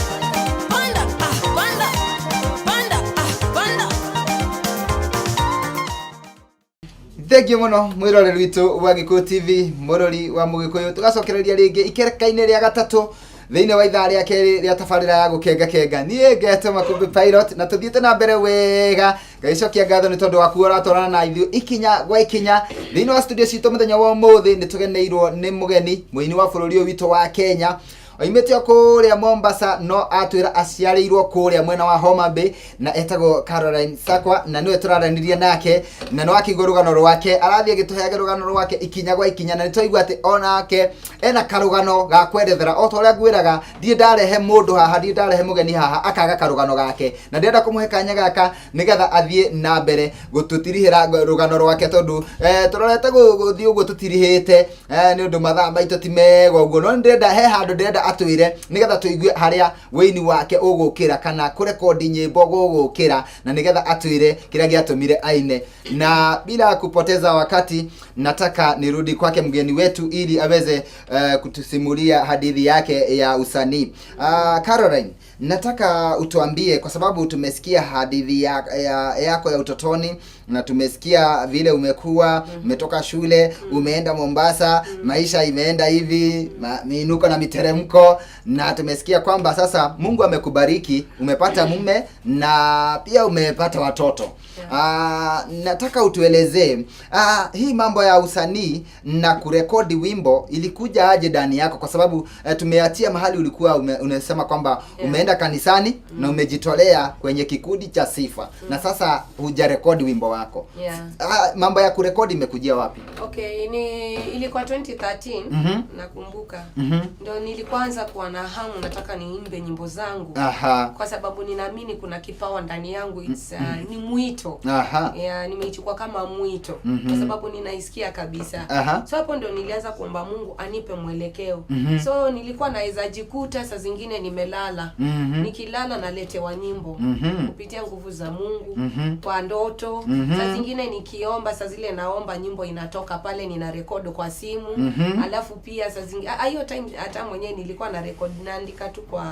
Panda, ah, panda. Panda, ah, panda. Thengiũ mũno mwĩroreri witũ wa Gĩkũyũ TV, mũrori wa Mũgĩkũyũ. Tũgacokereria rĩngĩ ikereka-inĩ rĩa gatatũ thĩinĩ wa ithaa rĩa kerĩ rĩa tabarĩra ya gũkenga kenga. Niĩ ngetwo Makũmbĩ Pilot na tũthiĩte na mbere wega. Ngagĩcokia ngatho nĩ tondũ waku ũratwarana na ithuĩ ikinya gwa ikinya. Thĩinĩ wa studio citũ mũthenya wa ũmũthĩ nĩ tũgeneirwo nĩ mũgeni mũini wa bũrũri ũyũ witũ wa Kenya. Oimĩte o kũrĩa Mombasa no atwĩra aciarĩirwo kũrĩa mwena wa Homa Bay na etagwo Caroline Sakwa, na nĩwe tũraranĩria nake na nĩ wakĩigua rũgano rwake, arathiĩ agĩtũheaga rũgano rwake ikinya gwa ikinya, na nĩ twaigua atĩ onake ena karũgano ga kwerethera. O ta ũrĩa ngwĩraga, ndirĩ ndarehe mũndũ haha, ndirĩ ndarehe mũgeni haha akaga karũgano gake, na ndĩrenda kũmũhe kanya gaka nĩgetha athiĩ na mbere gũtũtirihĩra rũgano rwake, tondũ tũrorete gũthiĩ ũguo tũtirihĩte nĩ ũndũ mathaa maitũ ti mega ũguo, no nĩndĩrenda he handũ ndĩrenda atwĩre nĩgetha tũigue harĩa wĩini wake ũgũkĩra kana kũrekondi nyĩmbo gũgũkĩra, na nĩgetha atwĩre kĩrĩa gĩatũmire aine. Na bila kupoteza wakati, nataka nirudi kwake mgeni wetu ili aweze kutusimulia hadithi yake ya usanii. Caroline, nataka utuambie, kwa sababu tumesikia hadithi yako ya utotoni na tumesikia vile umekuwa, umetoka shule, umeenda Mombasa, maisha imeenda hivi, miinuko na miteremko, na tumesikia kwamba sasa Mungu amekubariki, umepata mume na pia umepata watoto. Nataka utuelezee hii mambo ya usanii na kurekodi wimbo ilikuja aje ndani yako, kwa sababu tumeachia mahali ulikuwa unasema kwamba umeenda kanisani na umejitolea kwenye kikundi cha sifa na sasa hujarekodi wimbo wako. Mambo ya kurekodi imekujia wapi? Okay, ni ilikuwa 2013 nakumbuka. Ndio nilikuanza kuwa na hamu nataka niimbe nyimbo zangu. Kwa sababu ninaamini kuna kipawa ndani yangu, it's ni mwito. Yeah, nimeichukua kama mwito kwa sababu ninaisikia kabisa. So hapo ndo nilianza kuomba Mungu anipe mwelekeo. So nilikuwa naweza jikuta saa zingine nimelala. Nikilala naletewa nyimbo kupitia nguvu za Mungu kwa ndoto. Saa zingine nikiomba, saa zile naomba nyimbo inatoka pale, nina record kwa simu. Alafu pia saa zingine hiyo time hata mwenyewe nilikuwa na record, naandika tu kwa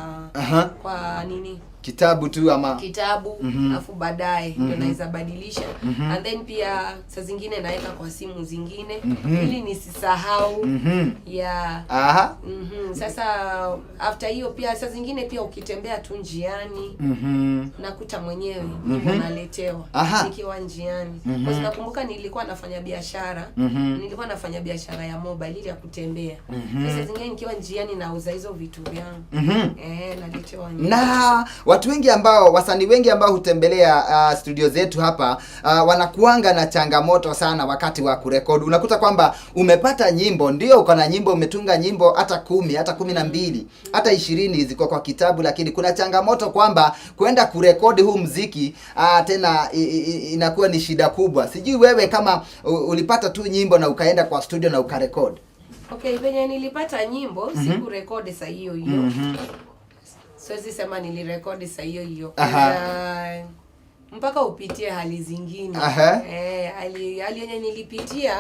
kwa nini, Kitabu tu ama kitabu, alafu baadaye ndio naweza badilisha. And then pia saa zingine naweka kwa simu zingine ili nisisahau. Yeah. Sasa after hiyo pia saa zingine pia ukitembea tu njiani nakuta mwenyewe nyimbo naletewa nikiwa njiani. Kwa sababu nakumbuka nilikuwa nafanya biashara, nilikuwa nafanya biashara ya mobile ile ya kutembea. Sasa zingine nikiwa njiani nauza hizo vitu vyangu. Naletewa nyimbo. Na watu wengi ambao, wasanii wengi ambao hutembelea studio zetu hapa wanakuanga na changamoto sana wakati wa kurekodi. Unakuta kwamba umepata nyimbo, ndio uko na nyimbo, umetunga nyimbo hata 10, hata 12, hata 20 ziko kwa kitabu, lakini kuna changamoto kwamba kwenda kurekodi huu mziki tena inakuwa ni shida kubwa. Sijui wewe kama ulipata tu nyimbo na ukaenda kwa studio na ukarekodi. Okay, venye nilipata nyimbo sikurekodi saa hiyo hiyo. Siwezi sema nilirekodi saa hiyo hiyo. Mpaka upitie hali zingine. Hali yenye nilipitia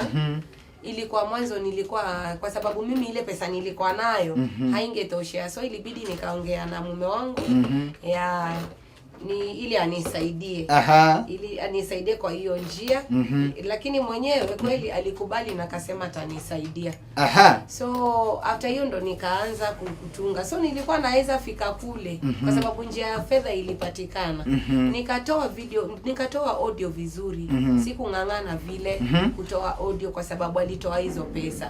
ilikuwa mwanzo, nilikuwa, kwa sababu mimi ile pesa nilikuwa nayo haingetoshea, so ilibidi nikaongea na mume wangu ya ni ili anisaidie ili anisaidie kwa hiyo njia. Lakini mwenyewe kweli alikubali na akasema atanisaidia. So after hiyo ndo nikaanza kutunga. So nilikuwa naweza fika kule kwa sababu njia ya fedha ilipatikana. Nikatoa video, nikatoa audio vizuri. Sikung'ang'ana vile kutoa audio kwa sababu alitoa hizo pesa.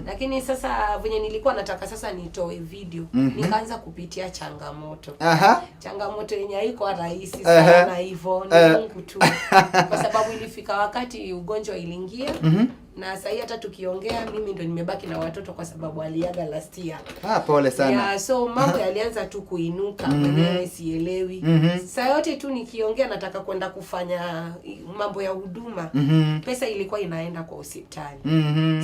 Lakini sasa venye nilikuwa nataka sasa nitoe video, nikaanza kupitia changamoto. Changamoto yenye haikuwa rahisi sana hivyo, ni Mungu tu. Kwa sababu ilifika wakati ugonjwa iliingia na sasa hata tukiongea mimi ndo nimebaki na watoto kwa sababu aliaga last year. Pole sana. Yeah, so mambo yalianza tu kuinuka mwenyewe sielewi. Saa yote tu nikiongea nataka kwenda kufanya mambo ya huduma. Pesa ilikuwa inaenda kwa hospitali.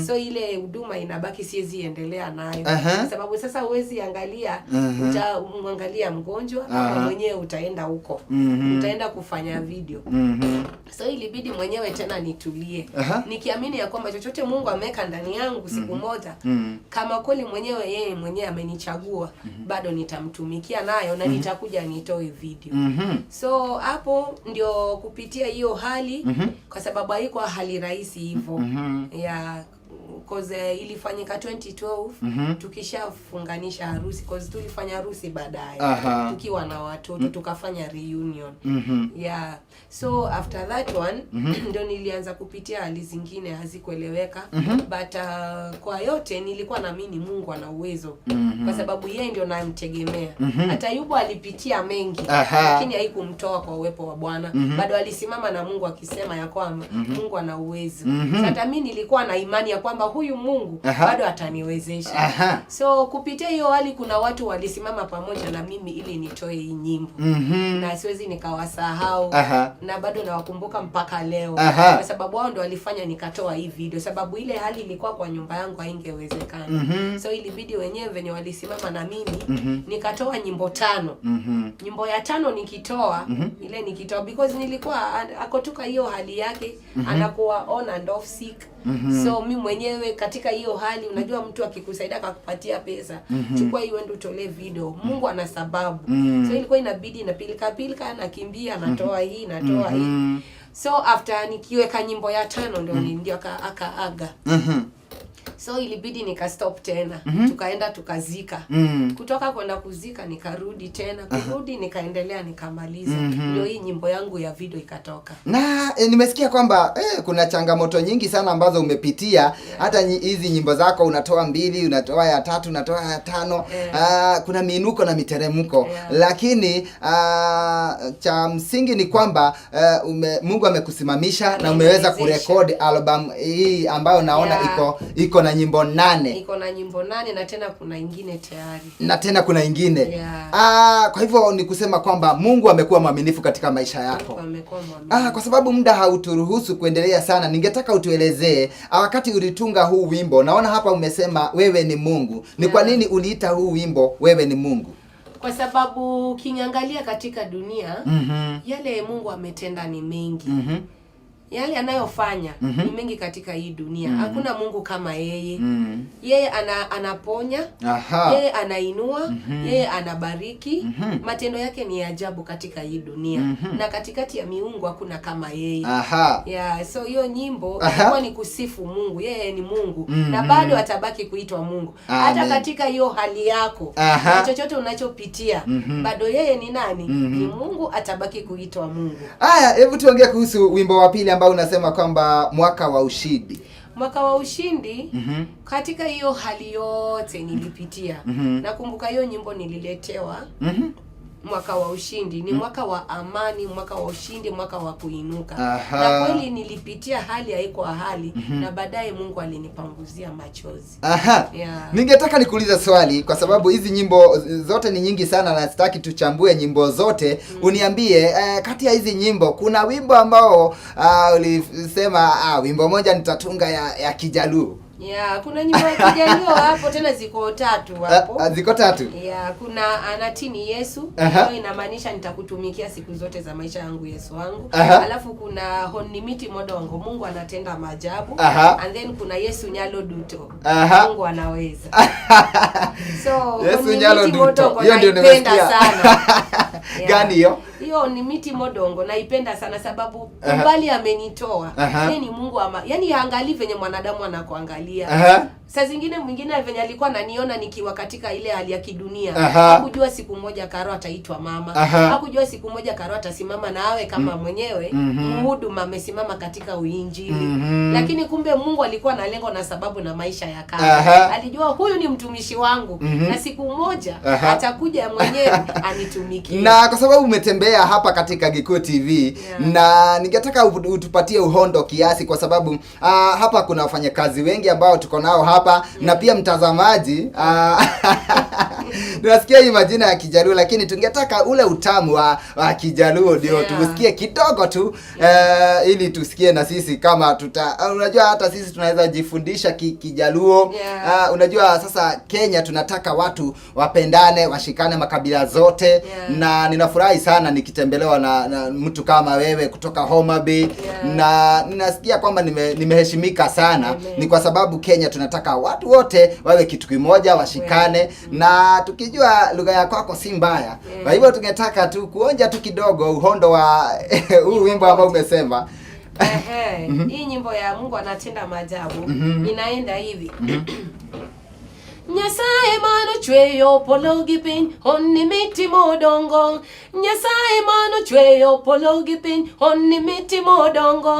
So ile huduma inabaki, siwezi endelea nayo. Kwa sababu sasa huwezi angalia, utamwangalia mgonjwa ama mwenyewe utaenda huko. Utaenda kufanya video. So ilibidi mwenyewe tena nitulie. Nikiamini ya kwamba chochote Mungu ameweka ndani yangu siku moja, kama kweli mwenyewe yeye mwenyewe amenichagua, bado nitamtumikia nayo na nitakuja nitoe video. So hapo ndio kupitia hiyo hali, kwa sababu haikuwa hali rahisi hivyo ya Cause ilifanyika 2012 tukishafunganisha harusi, cause tulifanya harusi baadaye tukiwa na watoto, tukafanya reunion. Yeah, so after that one ndio nilianza kupitia hali zingine hazikueleweka, but kwa yote nilikuwa naamini Mungu ana uwezo kwa sababu yeye ndio namtegemea. Hata Ayubu alipitia mengi, lakini haikumtoa kwa uwepo wa Bwana. Bado alisimama na Mungu akisema ya kwamba Mungu ana uwezo. Sasa hata mimi nilikuwa na imani ya kwamba huyu Mungu bado ataniwezesha. So kupitia hiyo hali kuna watu walisimama pamoja na mimi ili nitoe hii nyimbo. Na siwezi nikawasahau. Na bado nawakumbuka mpaka leo. Kwa sababu wao ndo walifanya nikatoa hii video, sababu ile hali ilikuwa kwa nyumba yangu haingewezekana. So ilibidi wenyewe venye walisimama na mimi nikatoa nyimbo 5. Nyimbo ya 5 nikitoa, ile nikitoa because nilikuwa akotoka hiyo hali yake, anakuwa on and off sick. So mi mwenyewe katika hiyo hali, unajua mtu akikusaidia akakupatia pesa, chukua hiyo ende utolee video. Mungu ana sababu. So ilikuwa inabidi na pilika pilika, nakimbia, natoa hii, natoa hii. So after nikiweka nyimbo ya 5 ndio ndio akaaga. So ilibidi nika stop tena. Tukaenda tukazika. Kutoka kwenda kuzika nikarudi tena. Kurudi nikaendelea nikamaliza. Ndio hii nyimbo yangu ya video ikatoka. Na nimesikia kwamba kuna changamoto nyingi sana ambazo umepitia. Hata hizi nyimbo zako unatoa 2, unatoa ya 3, unatoa ya 5. Kuna miinuko na miteremko. Lakini cha msingi ni kwamba Mungu amekusimamisha na umeweza kurekodi album hii ambayo naona iko na nyimbo 8. Iko na nyimbo 8 na tena kuna ingine tayari. Na tena kuna ingine. Kwa hivyo ni kusema kwamba Mungu amekuwa mwaminifu katika maisha yako. Mungu amekuwa mwaminifu. Kwa sababu muda hauturuhusu kuendelea sana, ningetaka utuelezee wakati ulitunga huu wimbo. Naona hapa umesema wewe ni Mungu. Ni kwa nini uliita huu wimbo wewe ni Mungu? Kwa sababu ukiangalia katika dunia, yale Mungu ametenda ni mengi. Yale anayofanya ni mengi katika hii dunia. Hakuna Mungu kama yeye. Yeye anaponya, yeye anainua, yeye anabariki. Matendo yake ni ajabu katika hii dunia. Na katikati ya miungu hakuna kama yeye. Yeah, so hiyo nyimbo ilikuwa ni kusifu Mungu. Yeye ni Mungu. Na bado atabaki kuitwa Mungu. Hata katika hiyo hali yako, na chochote unachopitia, bado yeye ni nani? Ni Mungu, atabaki kuitwa Mungu. Haya, hebu tuongee kuhusu wimbo wa pili ambao unasema kwamba mwaka wa ushindi. Mwaka wa ushindi, katika hiyo hali yote nilipitia. Nakumbuka hiyo nyimbo nililetewa. Mwaka wa ushindi ni mwaka wa amani, mwaka wa ushindi, mwaka wa kuinuka. Na kweli nilipitia hali haikuwa hali, na baadaye Mungu alinipanguzia machozi. Ningetaka nikuulize swali kwa sababu hizi nyimbo zote ni nyingi sana na sitaki tuchambue nyimbo zote. Uniambie kati ya hizi nyimbo kuna wimbo ambao ulisema wimbo moja nitatunga ya Kijaluo. Yeah, kuna nyimbo ya Kijaluo hapo tena ziko 3 hapo. Ziko 3? Yeah, kuna Anatini Yesu, hiyo inamaanisha nitakutumikia siku zote za maisha yangu Yesu wangu. Alafu kuna Honimiti Modongo, Mungu anatenda maajabu. And then kuna Yesu Nyalo Duto. Mungu anaweza. So Yesu Nyalo Duto, hiyo ndio nimesikia sana. Gani hiyo? Hiyo ni Miti Modongo naipenda sana sababu mbali amenitoa. Yeye ni Mungu ama, yani haangalii venye mwanadamu anakuangalia. Saa zingine mwingine venye alikuwa ananiona nikiwa katika ile hali ya kidunia. Hakujua siku moja Caro ataitwa mama. Hakujua siku moja Caro atasimama na awe kama mwenyewe mhuduma amesimama katika uinjili. Lakini kumbe Mungu alikuwa na lengo na sababu na maisha ya Caro. Alijua huyu ni mtumishi wangu na siku moja atakuja mwenyewe anitumikie. Na kwa sababu umetembea hapa katika Gikuyu TV, na ningetaka utupatie uhondo kiasi kwa sababu hapa kuna wafanyakazi wengi ambao tuko nao hapa, na pia mtazamaji tunasikia hii majina ya Kijaluo, lakini tungetaka ule utamu wa Kijaluo ndio tusikie kidogo tu, ili tusikie na sisi kama unajua hata sisi tunaweza jifundisha Kijaluo. Unajua sasa Kenya tunataka watu wapendane, washikane makabila zote. Na ninafurahi sana nikitembelewa na mtu kama wewe kutoka Homa Bay. Na ninasikia kwamba nimeheshimika sana. Ni kwa sababu Kenya tunataka watu wote wawe kitu kimoja, washikane. Na tukijua lugha ya kwako si mbaya. Kwa hivyo tungetaka tu kuonja tu kidogo uhondo wa huu wimbo ambao umesema. Ehe, hii nyimbo ya Mungu anatenda maajabu inaenda hivi. Nyasaye manochweyo polo gi piny honni mitimo dongo. Nyasaye manochweyo polo gi piny honni mitimo dongo.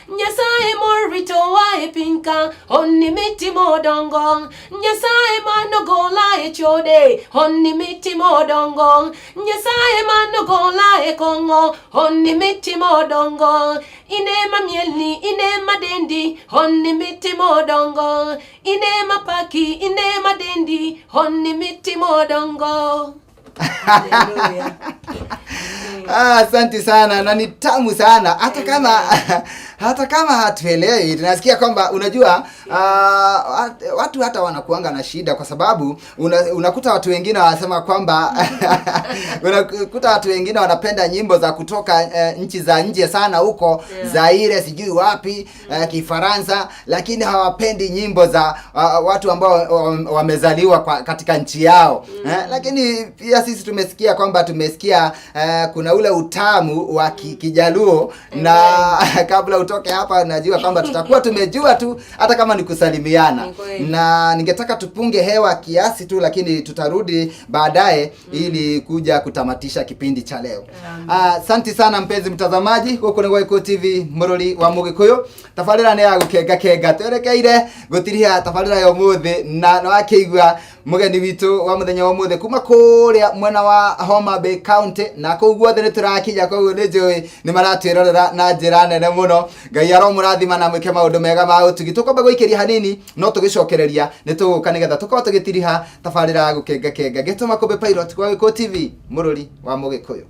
Nyasaye moritowa e piny ka honni mitimo dongo. Nyasaye manogola e chode honni mitimo dongo. Nyasaye manogola e kong'o honni mitimo dongo. Ine mamielni ine madendi honni mitimo dongo. Ine mapaki ine madendi honni mitimo dongo. Hallelujah. Ah, asante sana na ni tamu sana hata kama hata kama hatuelewi, tunasikia kwamba unajua, watu hata wanakuanga na shida kwa sababu unakuta watu wengine wanasema kwamba unakuta watu wengine wanapenda nyimbo za kutoka nchi za nje sana huko, Zaire sijui wapi, Kifaransa, lakini hawapendi nyimbo za watu ambao wamezaliwa katika nchi yao. Lakini pia sisi tumesikia kwamba tumesikia kuna ule utamu wa Kijaluo na kabla utoke hapa najua kwamba tutakuwa tumejua tu hata kama ni kusalimiana. Ni kweli. Na ningetaka tupunge hewa kiasi tu, lakini tutarudi baadaye ili kuja kutamatisha kipindi cha leo. Asante sana mpenzi mtazamaji, guku ni Gĩkũyũ TV mũrũri wa Mũgĩkũyũ. Tabarĩra nĩ ya gũkenga kenga, twerekeire gũtiriha tabarĩra ya ũmũthĩ, na nĩwakĩigua mũgeni witũ wa mũthenya wa ũmũthĩ kuma kũrĩa mwena wa Homa Bay County, na kũu guothe nĩ tũrakinya, koguo nĩ njũĩ nĩ maratwĩrorera na njĩra nene mũno. Ngai aromũrathima na mwĩke maũndũ mega ma ũtugi. Tũkwamba gũikĩria hanini, no tũgĩcokereria nĩ tũgũka nĩgetha tũkorwo tũgĩtiriha tabarĩra ya gũkenga kenga. Gĩtũma Kũmbĩ Pilot kwa Gĩkũyũ TV mũrũri wa Mũgĩkũyũ.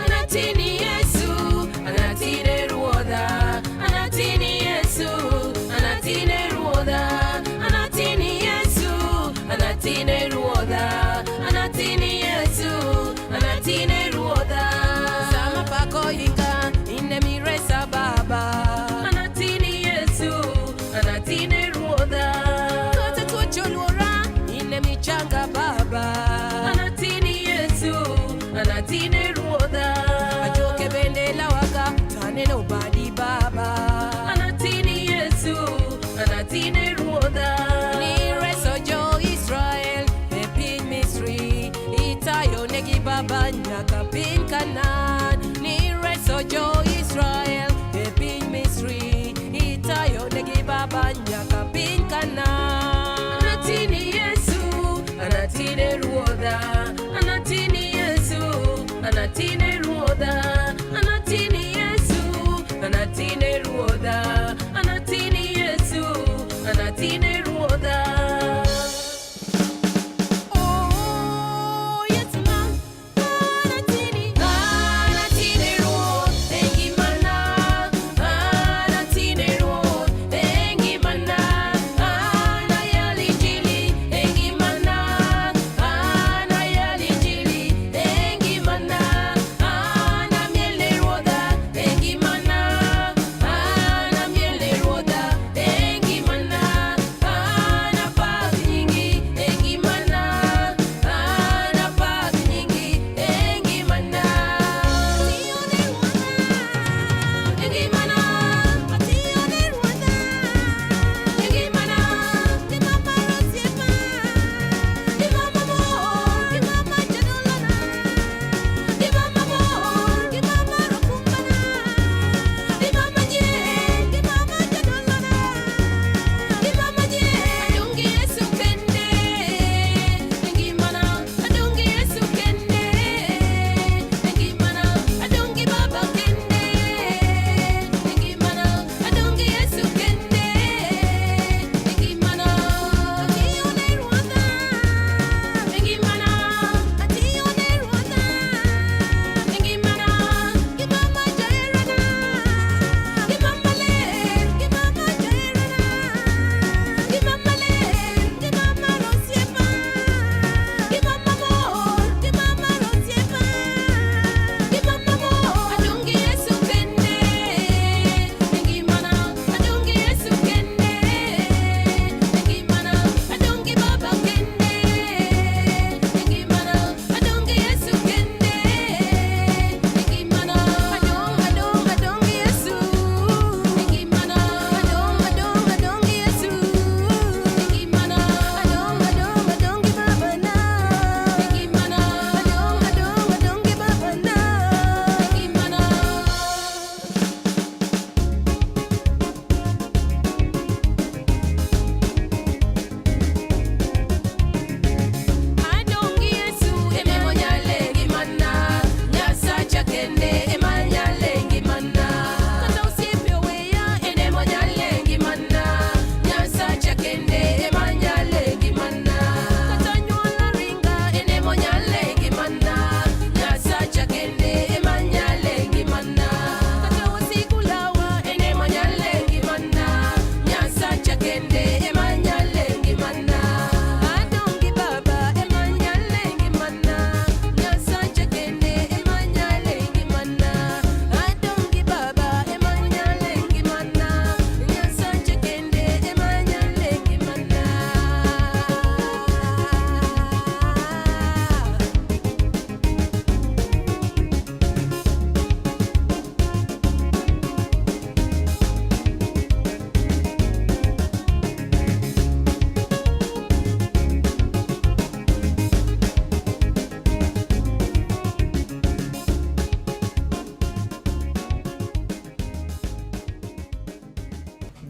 Anatini Yesu, anatine ruodha, anatini Yesu, anatine ruodha, anatini Yesu, anatine ruodha, anatini Yesu, anatine ruodha.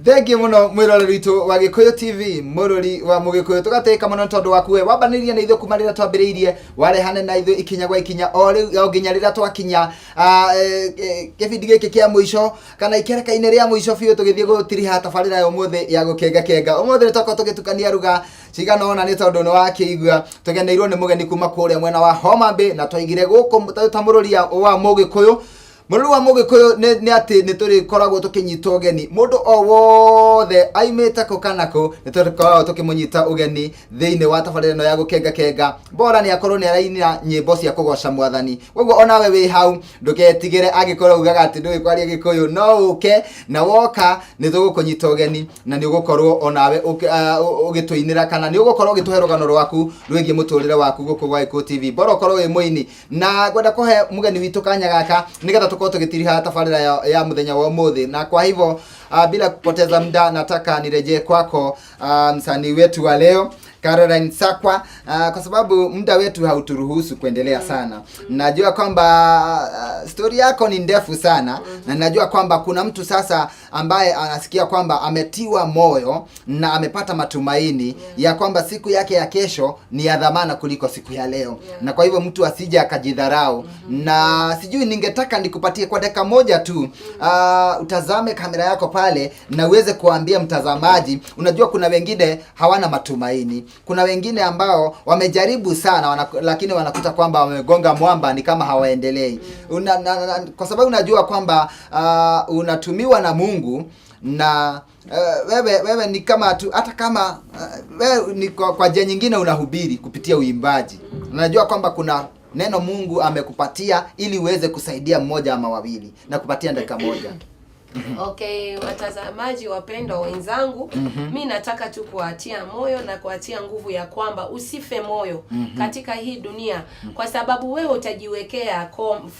Thengiũ mũno mwĩroreri witũ wa Gĩkũyũ TV, mũrori wa Mũgĩkũyũ, tũgatĩka mũno tondũ waku we wambanĩria na ithuĩ kuma rĩrĩa twambĩrĩirie, warehane na ithuĩ ikinya gwa ikinya o rĩu o nginya rĩrĩa twakinya kĩbindi gĩkĩ kĩa mũico kana ikereka-inĩ rĩa mũico biũ tũgĩthiĩ gũtiriha tabarĩra ya ũmũthĩ ya gũkengakenga. Ũmũthĩ nĩ twakorwo tũgĩtukania ruga cigana ũna nĩ tondũ nĩ wakĩigua tũgeneirwo nĩ mũgeni kuma kũrĩa mwena wa Homa Bay, na twaigire gũkũ ta mũrori wa Mũgĩkũyũ. Mũrori wa Mũgĩkũyũ nĩ atĩ nĩ tũrĩkoragwo tũkĩnyita ũgeni mũndũ o wothe aimĩte kũ kana kũ, nĩ tũrĩkoragwo tũkĩmũnyita ũgeni thĩinĩ wa tabarĩra ĩno ya gũkengakenga. Bora nĩ akorwo nĩ araina nyĩmbo cia kũgoca mwathani. Koguo onawe wĩ hau ndũketigĩre, angĩkorwo ugaga atĩ ndũĩ kwaria Gĩkũyũ, no ũke, na woka nĩ tũgũkũnyita ũgeni na nĩ ũgũkorwo onawe ũgĩtũinĩra kana nĩ ũgũkorwo ũgĩtũhe rũgano rwaku rwĩgiĩ mũtũrĩre waku gũkũ gwa Gĩkũyũ TV. Bora ũkorwo wĩ mũini. Na ngwenda kũhe mũgeni witũ kanya gaka nĩgetha tũkorwo tũgĩtiriha tabarĩra ya mũthenya wa ũmũthĩ. Na kwa hivyo bila kupoteza muda nataka nirejee kwako msanii wetu wa leo Caroline Sakwa, kwa sababu muda wetu hauturuhusu kuendelea sana. Najua kwamba story yako ni ndefu sana, na najua kwamba kuna mtu sasa ambaye anasikia kwamba ametiwa moyo na amepata matumaini ya kwamba siku yake ya kesho ni ya dhamana kuliko siku ya leo. Na kwa hivyo mtu asije akajidharau. Na sijui, ningetaka nikupatie kwa dakika moja tu, utazame kamera yako pale na uweze kuambia mtazamaji. Unajua kuna wengine hawana matumaini, kuna wengine ambao wamejaribu sana lakini wanakuta kwamba wamegonga mwamba, ni kama hawaendelei. Kwa sababu unajua kwamba unatumiwa na Mungu na wewe ni kama tu, hata kama wewe ni kwa njia nyingine unahubiri kupitia uimbaji. Unajua kwamba kuna neno Mungu amekupatia ili uweze kusaidia mmoja ama wawili, na kupatia dakika moja. Okay, watazamaji wapendwa wenzangu, mi nataka tu kuwatia moyo na kuwatia nguvu ya kwamba usife moyo katika hii dunia, kwa sababu wewe utajiwekea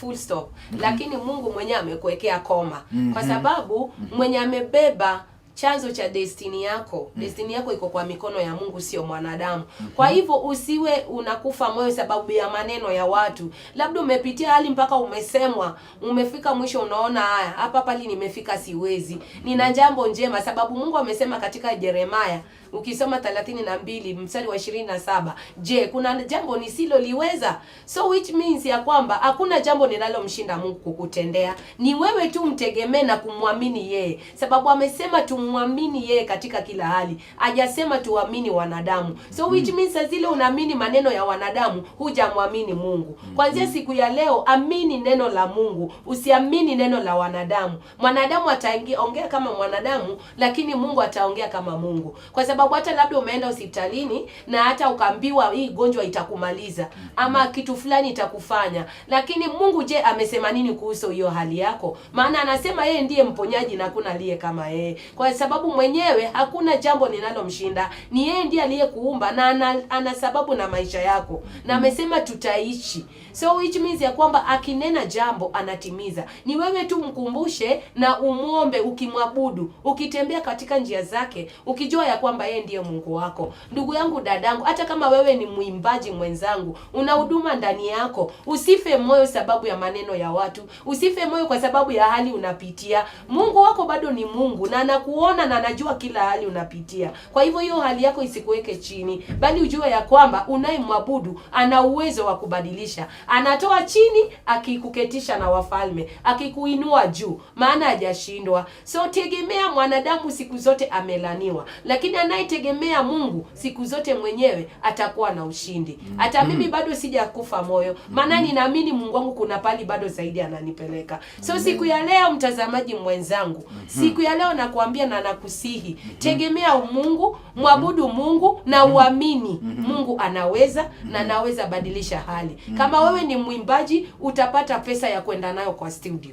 full stop, lakini Mungu mwenyewe amekuwekea koma, kwa sababu mwenye amebeba chanzo cha destiny yako, destiny yako iko kwa mikono ya Mungu, sio mwanadamu. Kwa hivyo usiwe unakufa moyo sababu ya maneno ya watu. Labda umepitia hali mpaka umesemwa, umefika mwisho, unaona haya, hapa pali nimefika, siwezi. Nina jambo njema, sababu Mungu amesema katika Yeremia, ukisoma 32 mstari wa 27, je, kuna jambo nisiloliweza? So which means ya kwamba hakuna jambo linalomshinda Mungu kukutendea. Ni wewe tu mtegemee na kumwamini yeye, sababu amesema tumwamini yeye katika kila hali, hajasema tuamini wanadamu. So which means saa zile unaamini maneno ya wanadamu, hujamwamini Mungu. Kuanzia siku ya leo, amini neno la Mungu, usiamini neno la wanadamu. Mwanadamu ataongea kama mwanadamu, lakini Mungu ataongea kama Mungu, kwa sababu hata labda umeenda hospitalini na hata ukaambiwa hii gonjwa itakumaliza ama kitu fulani itakufanya, lakini Mungu je, amesema nini kuhusu hiyo hali yako? Maana anasema yeye ndiye mponyaji na hakuna aliye kama yeye, kwa sababu mwenyewe hakuna jambo linalomshinda. Ni yeye ndiye aliyekuumba na ana sababu na maisha yako, na amesema tutaishi. So which means ya kwamba akinena jambo anatimiza. Ni wewe tu mkumbushe na umuombe, ukimwabudu, ukitembea katika njia zake, ukijua ya kwamba yeye ndiye Mungu wako. Ndugu yangu, dadangu, hata kama wewe ni mwimbaji mwenzangu, una huduma ndani yako, usife moyo sababu ya maneno ya watu, usife moyo kwa sababu ya hali unapitia. Mungu wako bado ni Mungu na anakuona na anajua kila hali unapitia. Kwa hivyo hiyo hali yako isikuweke chini, bali ujue ya kwamba unayemwabudu ana uwezo wa kubadilisha. Anatoa chini akikuketisha na wafalme, akikuinua juu, maana hajashindwa. So tegemea mwanadamu siku zote amelaniwa, lakini anayetegemea Mungu siku zote mwenyewe atakuwa na ushindi. Hata mimi bado sijakufa moyo, maana ninaamini Mungu wangu kuna pali bado zaidi ananipeleka. So siku ya leo, mtazamaji mwenzangu, siku ya leo nakuambia na nakusihi, tegemea Mungu, mwabudu Mungu na uamini Mungu anaweza na anaweza badilisha hali. Kama wewe ni mwimbaji, utapata pesa ya kwenda nayo kwa studio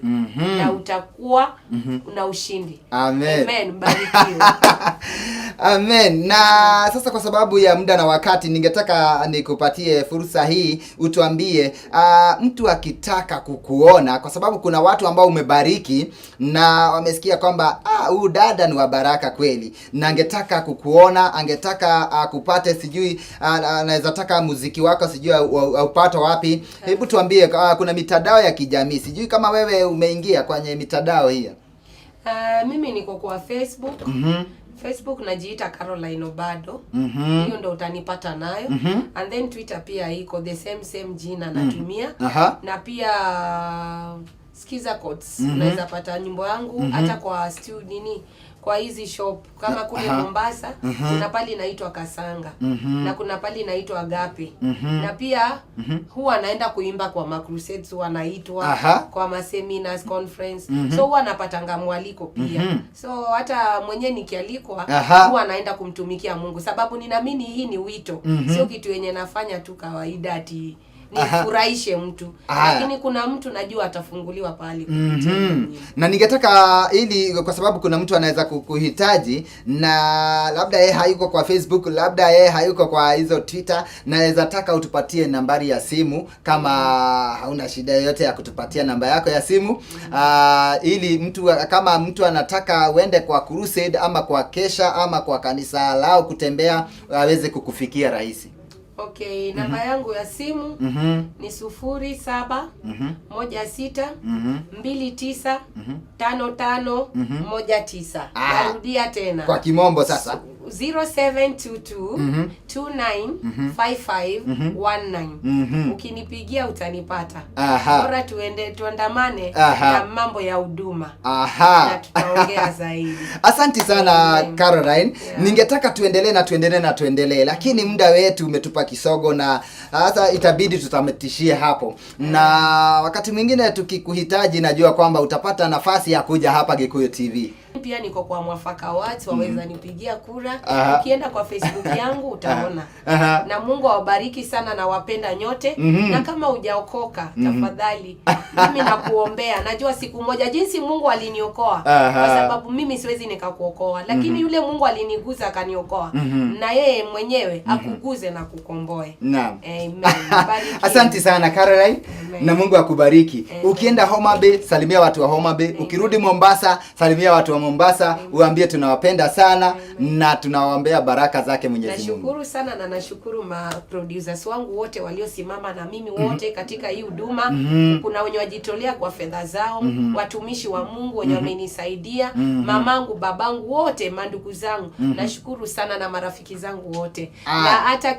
na utakuwa na ushindi. Amen. Amen. Barikiwe. Amen. Na sasa kwa sababu ya muda na wakati, ningetaka nikupatie fursa hii utuambie, mtu akitaka kukuona, kwa sababu kuna watu ambao umebariki na wamesikia kwamba huyu dada ni wa baraka kweli, na angetaka kukuona, angetaka kupate, sijui anaweza taka muziki wako sijui aupate wapi. Hebu tuambie, kuna mitandao ya kijamii, sijui kama wewe umeingia kwenye mitandao hiyo. Mimi niko kwa Facebook. Facebook najiita Caroline Obado. Hiyo ndo utanipata nayo. And then Twitter pia iko the same same jina natumia. Na pia Skiza Codes, unaweza pata nyimbo yangu hata kwa nini, kwa hizi shop kama kule Mombasa kuna pali inaitwa Kasanga na kuna pali inaitwa Agape. Na pia huwa naenda kuimba kwa ma crusades, huwa naitwa kwa ma seminars, conference. So huwa napatanga mwaliko pia. So hata mwenye nikialikwa huwa naenda kumtumikia Mungu, sababu ninaamini hii ni wito. Sio kitu yenye nafanya tu kawaida ati nifurahishe mtu. Lakini kuna mtu najua atafunguliwa pahali kupitia mimi. Na ningetaka ili, kwa sababu kuna mtu anaweza kukuhitaji na labda yeye hayuko kwa Facebook, labda yeye hayuko kwa hizo Twitter, naweza taka utupatie nambari ya simu kama hauna shida yoyote ya kutupatia namba yako ya simu. Ili mtu kama mtu anataka uende kwa crusade ama kwa kesha ama kwa kanisa lao kutembea, aweze kukufikia rahisi. Okay, namba yangu ya simu ni 07 16 29 55 19. Narudia tena. Kwa kimombo sasa. 0722 29 55 19. Ukinipigia utanipata. Bora tuende tuandamane na mambo ya huduma. Na tutaongea zaidi. Asante sana. Amen. Caroline. Yeah. Ningetaka tuendelee na tuendelee na tuendelee, lakini muda wetu umetupa kisogo na sasa itabidi tutametishie hapo. Na wakati mwingine tukikuhitaji, najua kwamba utapata nafasi ya kuja hapa Gikuyu TV. Pia niko kwa Mwafaka Awards, waweza nipigia kura. Ukienda kwa Facebook yangu utaona. Na Mungu awabariki sana na wapenda nyote. Na kama hujaokoka, tafadhali mimi nakuombea. Najua siku moja jinsi Mungu aliniokoa, kwa sababu mimi siwezi nikakuokoa, lakini yule Mungu aliniguza akaniokoa, na yeye mwenyewe akuguze na kukomboe. Naam. Amen. Barikiwe. Asante sana Caroline. Amen. Na Mungu akubariki. Amen. Ukienda Homa Bay, salimia watu wa Homa Bay. Ukirudi Mombasa, salimia watu wa Mombasa. Uambie tunawapenda sana na tunawaombea baraka zake Mwenyezi Mungu. Nashukuru sana na nashukuru ma producers wangu wote waliosimama na mimi wote katika hii huduma. Kuna wenye wajitolea kwa fedha zao, watumishi wa Mungu wenye wamenisaidia, mamangu, babangu wote, mandugu zangu. Nashukuru sana na marafiki zangu wote. Na hata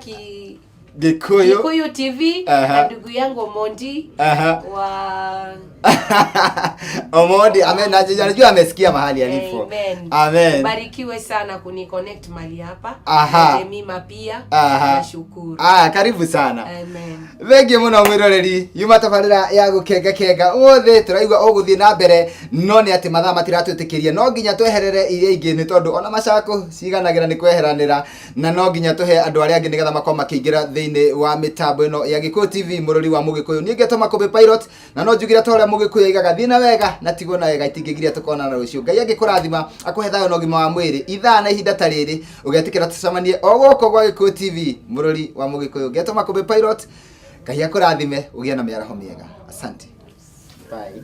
Gikuyu. Gikuyu TV na ndugu yangu Omondi wa Omondi, amen. Najua amesikia mahali alipo. Amen. Amen. Barikiwe sana kuniconnect mahali hapa. Na Jemima pia. Nashukuru. Karibu sana. Amen. Thengiũ mũno mwĩroreri, yuma tabarĩra ya gũkengakenga ũmũthĩ tũraigua ũgũthiĩ na mbere, no nĩ atĩ mathaa matiratwĩtĩkĩria, no nginya tweherere iria ingĩ nĩ tondũ ona macakũ ciganagĩra nĩ kweheranĩra, na no nginya tũhe andũ arĩa angĩ nĩgetha makorwo makĩingĩra thĩinĩ wa mĩtambo ĩno ya Gĩkũyũ TV mũrũri wa Mũgĩkũyũ. Niĩ ngetwo Makũmbĩ Pilot, na no njugire ta ũrĩa Mũgĩkũyũ aigaga, thiĩ na wega na tigwo na wega, itingĩgiria tũkonana rũciũ. Ngai angĩkũrathima akũhe thayũ na ũgima wa mwĩrĩ, ithaa na ihinda ta rĩrĩ ũgetĩkĩra tũcemanie o gũkũ gwa Gĩkũyũ TV mũrũri wa Mũgĩkũyũ. Ngetwo Makũmbĩ Pilot. Ngai akũrathime ũgĩe na mĩaraho mĩega. Asante. Bye.